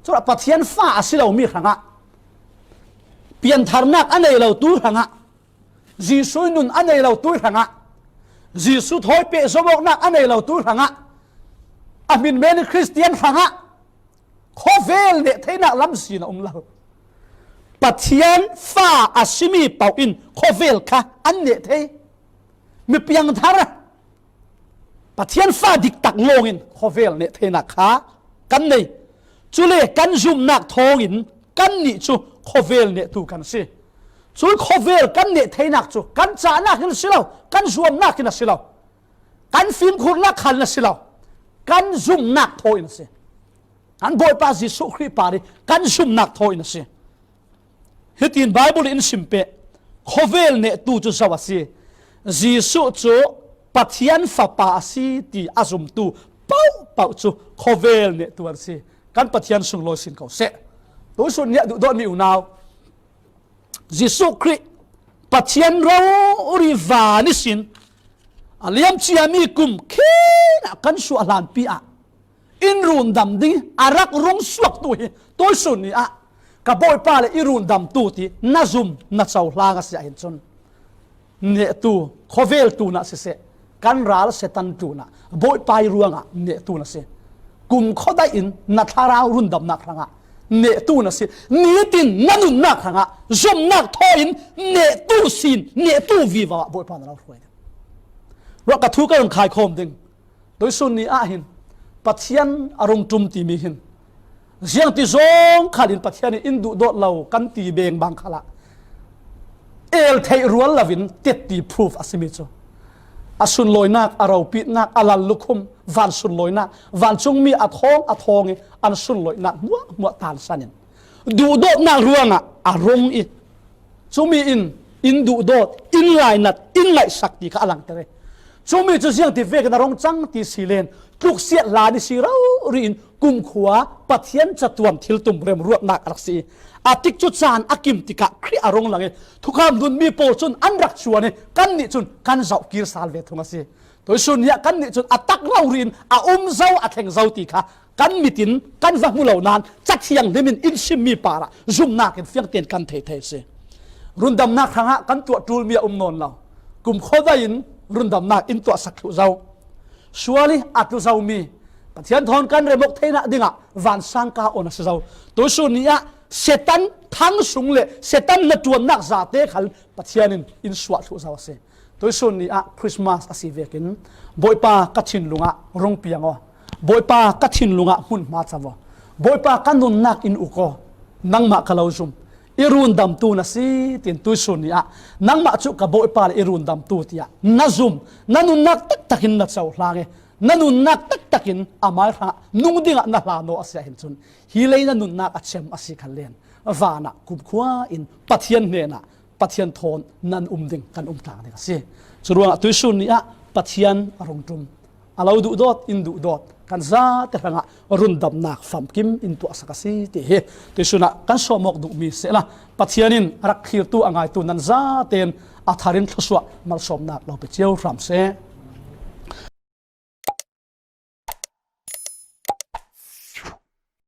Culah Pathian fa a si lomi hrangah, piantharnak a nei lo tu hrangah, Jesuh nun a nei lo tu hrangah, Jesuh thawi peh zomawknak a nei lo tu hrangah, a hmin men i Khristian hrangah khawvel neh theinak lamzin a um lo. Pathian fa a simi paoh in khawvel kha an neh thei. Mi piangthar, Pathian fa diktak lawngin khawvel neh theinak kha kan nei. Cule kan zumnak thawngin kannih cu khawvel nehtu kan si. Cun khawvel kan neh theinak cu kan cahnak in a si lo, kan zuamnak in a si lo, kan fimkhurnak khal in a si lo, kan zumnak thaw in a si. Kan Bawipa Jesuh Khrih par i kan zumnak thaw in a si. Hitin Baibal in sim peh, khawvel nehtu cu zo a si. Jesuh cu Pathian Fapa a si ti a zumtu paohpaoh cu khawvel nehtu an si. Kan Pathian sunglawi sin ko seh. Tusun nih a duhdawtmi unau, Jesuh Khrih Pathian rori van ihsin a liamciami kum khin ah kan suah hlanpi ah in rundam ding a rak rung suaktu hi tuisun ni ah ka Bawipa le i rundamtu ti na zum na cohlang a si ahhin cun nehtu, khawvel tlunah siseh, kan ral Satan tlunah Bawipa i ruangah nehtu na si. Kumkhua dai in na thlarau rundamnak hrangah nehtu na si. Nitin na nunnak hrangah zumnak thaw in nehtu sin, nehtu vivo ah Bawipa na lo hruai ding. Ruah ka thu ka run khaikhawm ding. Tuisun ni ah hin Pathian a rung ṭum timi hin ziangti zong khal in Pathian in in duhdawt lo kan ti beng bang khalah el theih rual loin tetti proof a simi cu a sunlawinak, a ropitnak, a lallukhum, van sunlawinak, vancungmi a thawng a thawng i an sunlawinak hmuahhmuah tansan in duhdawtnak ruangah a rung i cumi in in duhdawt, in lainat, in ngaihsak ti kha a langter i cumi cu ziangti vekin a rung cang ti si len tluksiat hlan i si rori in kumkhua Pathian catuan thiltum remruatnak a rak si. A tikcu caan a kim tikah Khrih a rung lang i thukham nunmi pawl cun an rak cuan i kannih cun kan zoh kir sal ve thung a si. Tuisun ni ah kannih cun a tak rori in a um zo, a thleng zo ti kha kan mit in kan va hmu lo nain Cathiang hlim in in chimmi parah zumnak in fiang tein kan thei thei a si. Rundamnak hrangah kan tuah ṭulmi a um nawn lo. Kumkhua dai in rundamnak in tuahsak thluh zo. Sual i a tlu zomi, Pathian thawn kan remawk theinak dingah vansang ka on a si zo. Tuisun ni ah Satan thang sung le Satan hnaṭuannak zate khal Pathian in in suah thluh zo a si. Tuisun ni ah Christmas a si vekin, Bawipa, ka thinlung ah rung piang aw. Bawipa, ka thinlung ah hmunhma co aw. Bawipa, ka nunnak in uk aw. Nangmah ka lo zum. I rundamtu na si, tin tuisun ni ah nangmah cu ka Bawipa le i rundamtu tiah na zum, na nunnak taktak in na cohlang i na nunnak taktak in amai hrangah nung dingah na hlan aw a si ahhin cun, hi lei na nunnak a cem a si khan len, van ah kumkhua in Pathian hnenah Pathian thawn nan um ding, kan um tlang ding a si. Curuangah tuisun ni ah Pathian a rung ṭum, a lo duhdawt, in duhdawt kan zate hrangah rundamnak famkim in tuahsak a si ti hi tuisun ah kan sawm awk duhmi sehla, Pathian in a rak thlirtu, a ngaitu nan zatein a thar in thluasuah malsawmnak lo pe cio hram seh.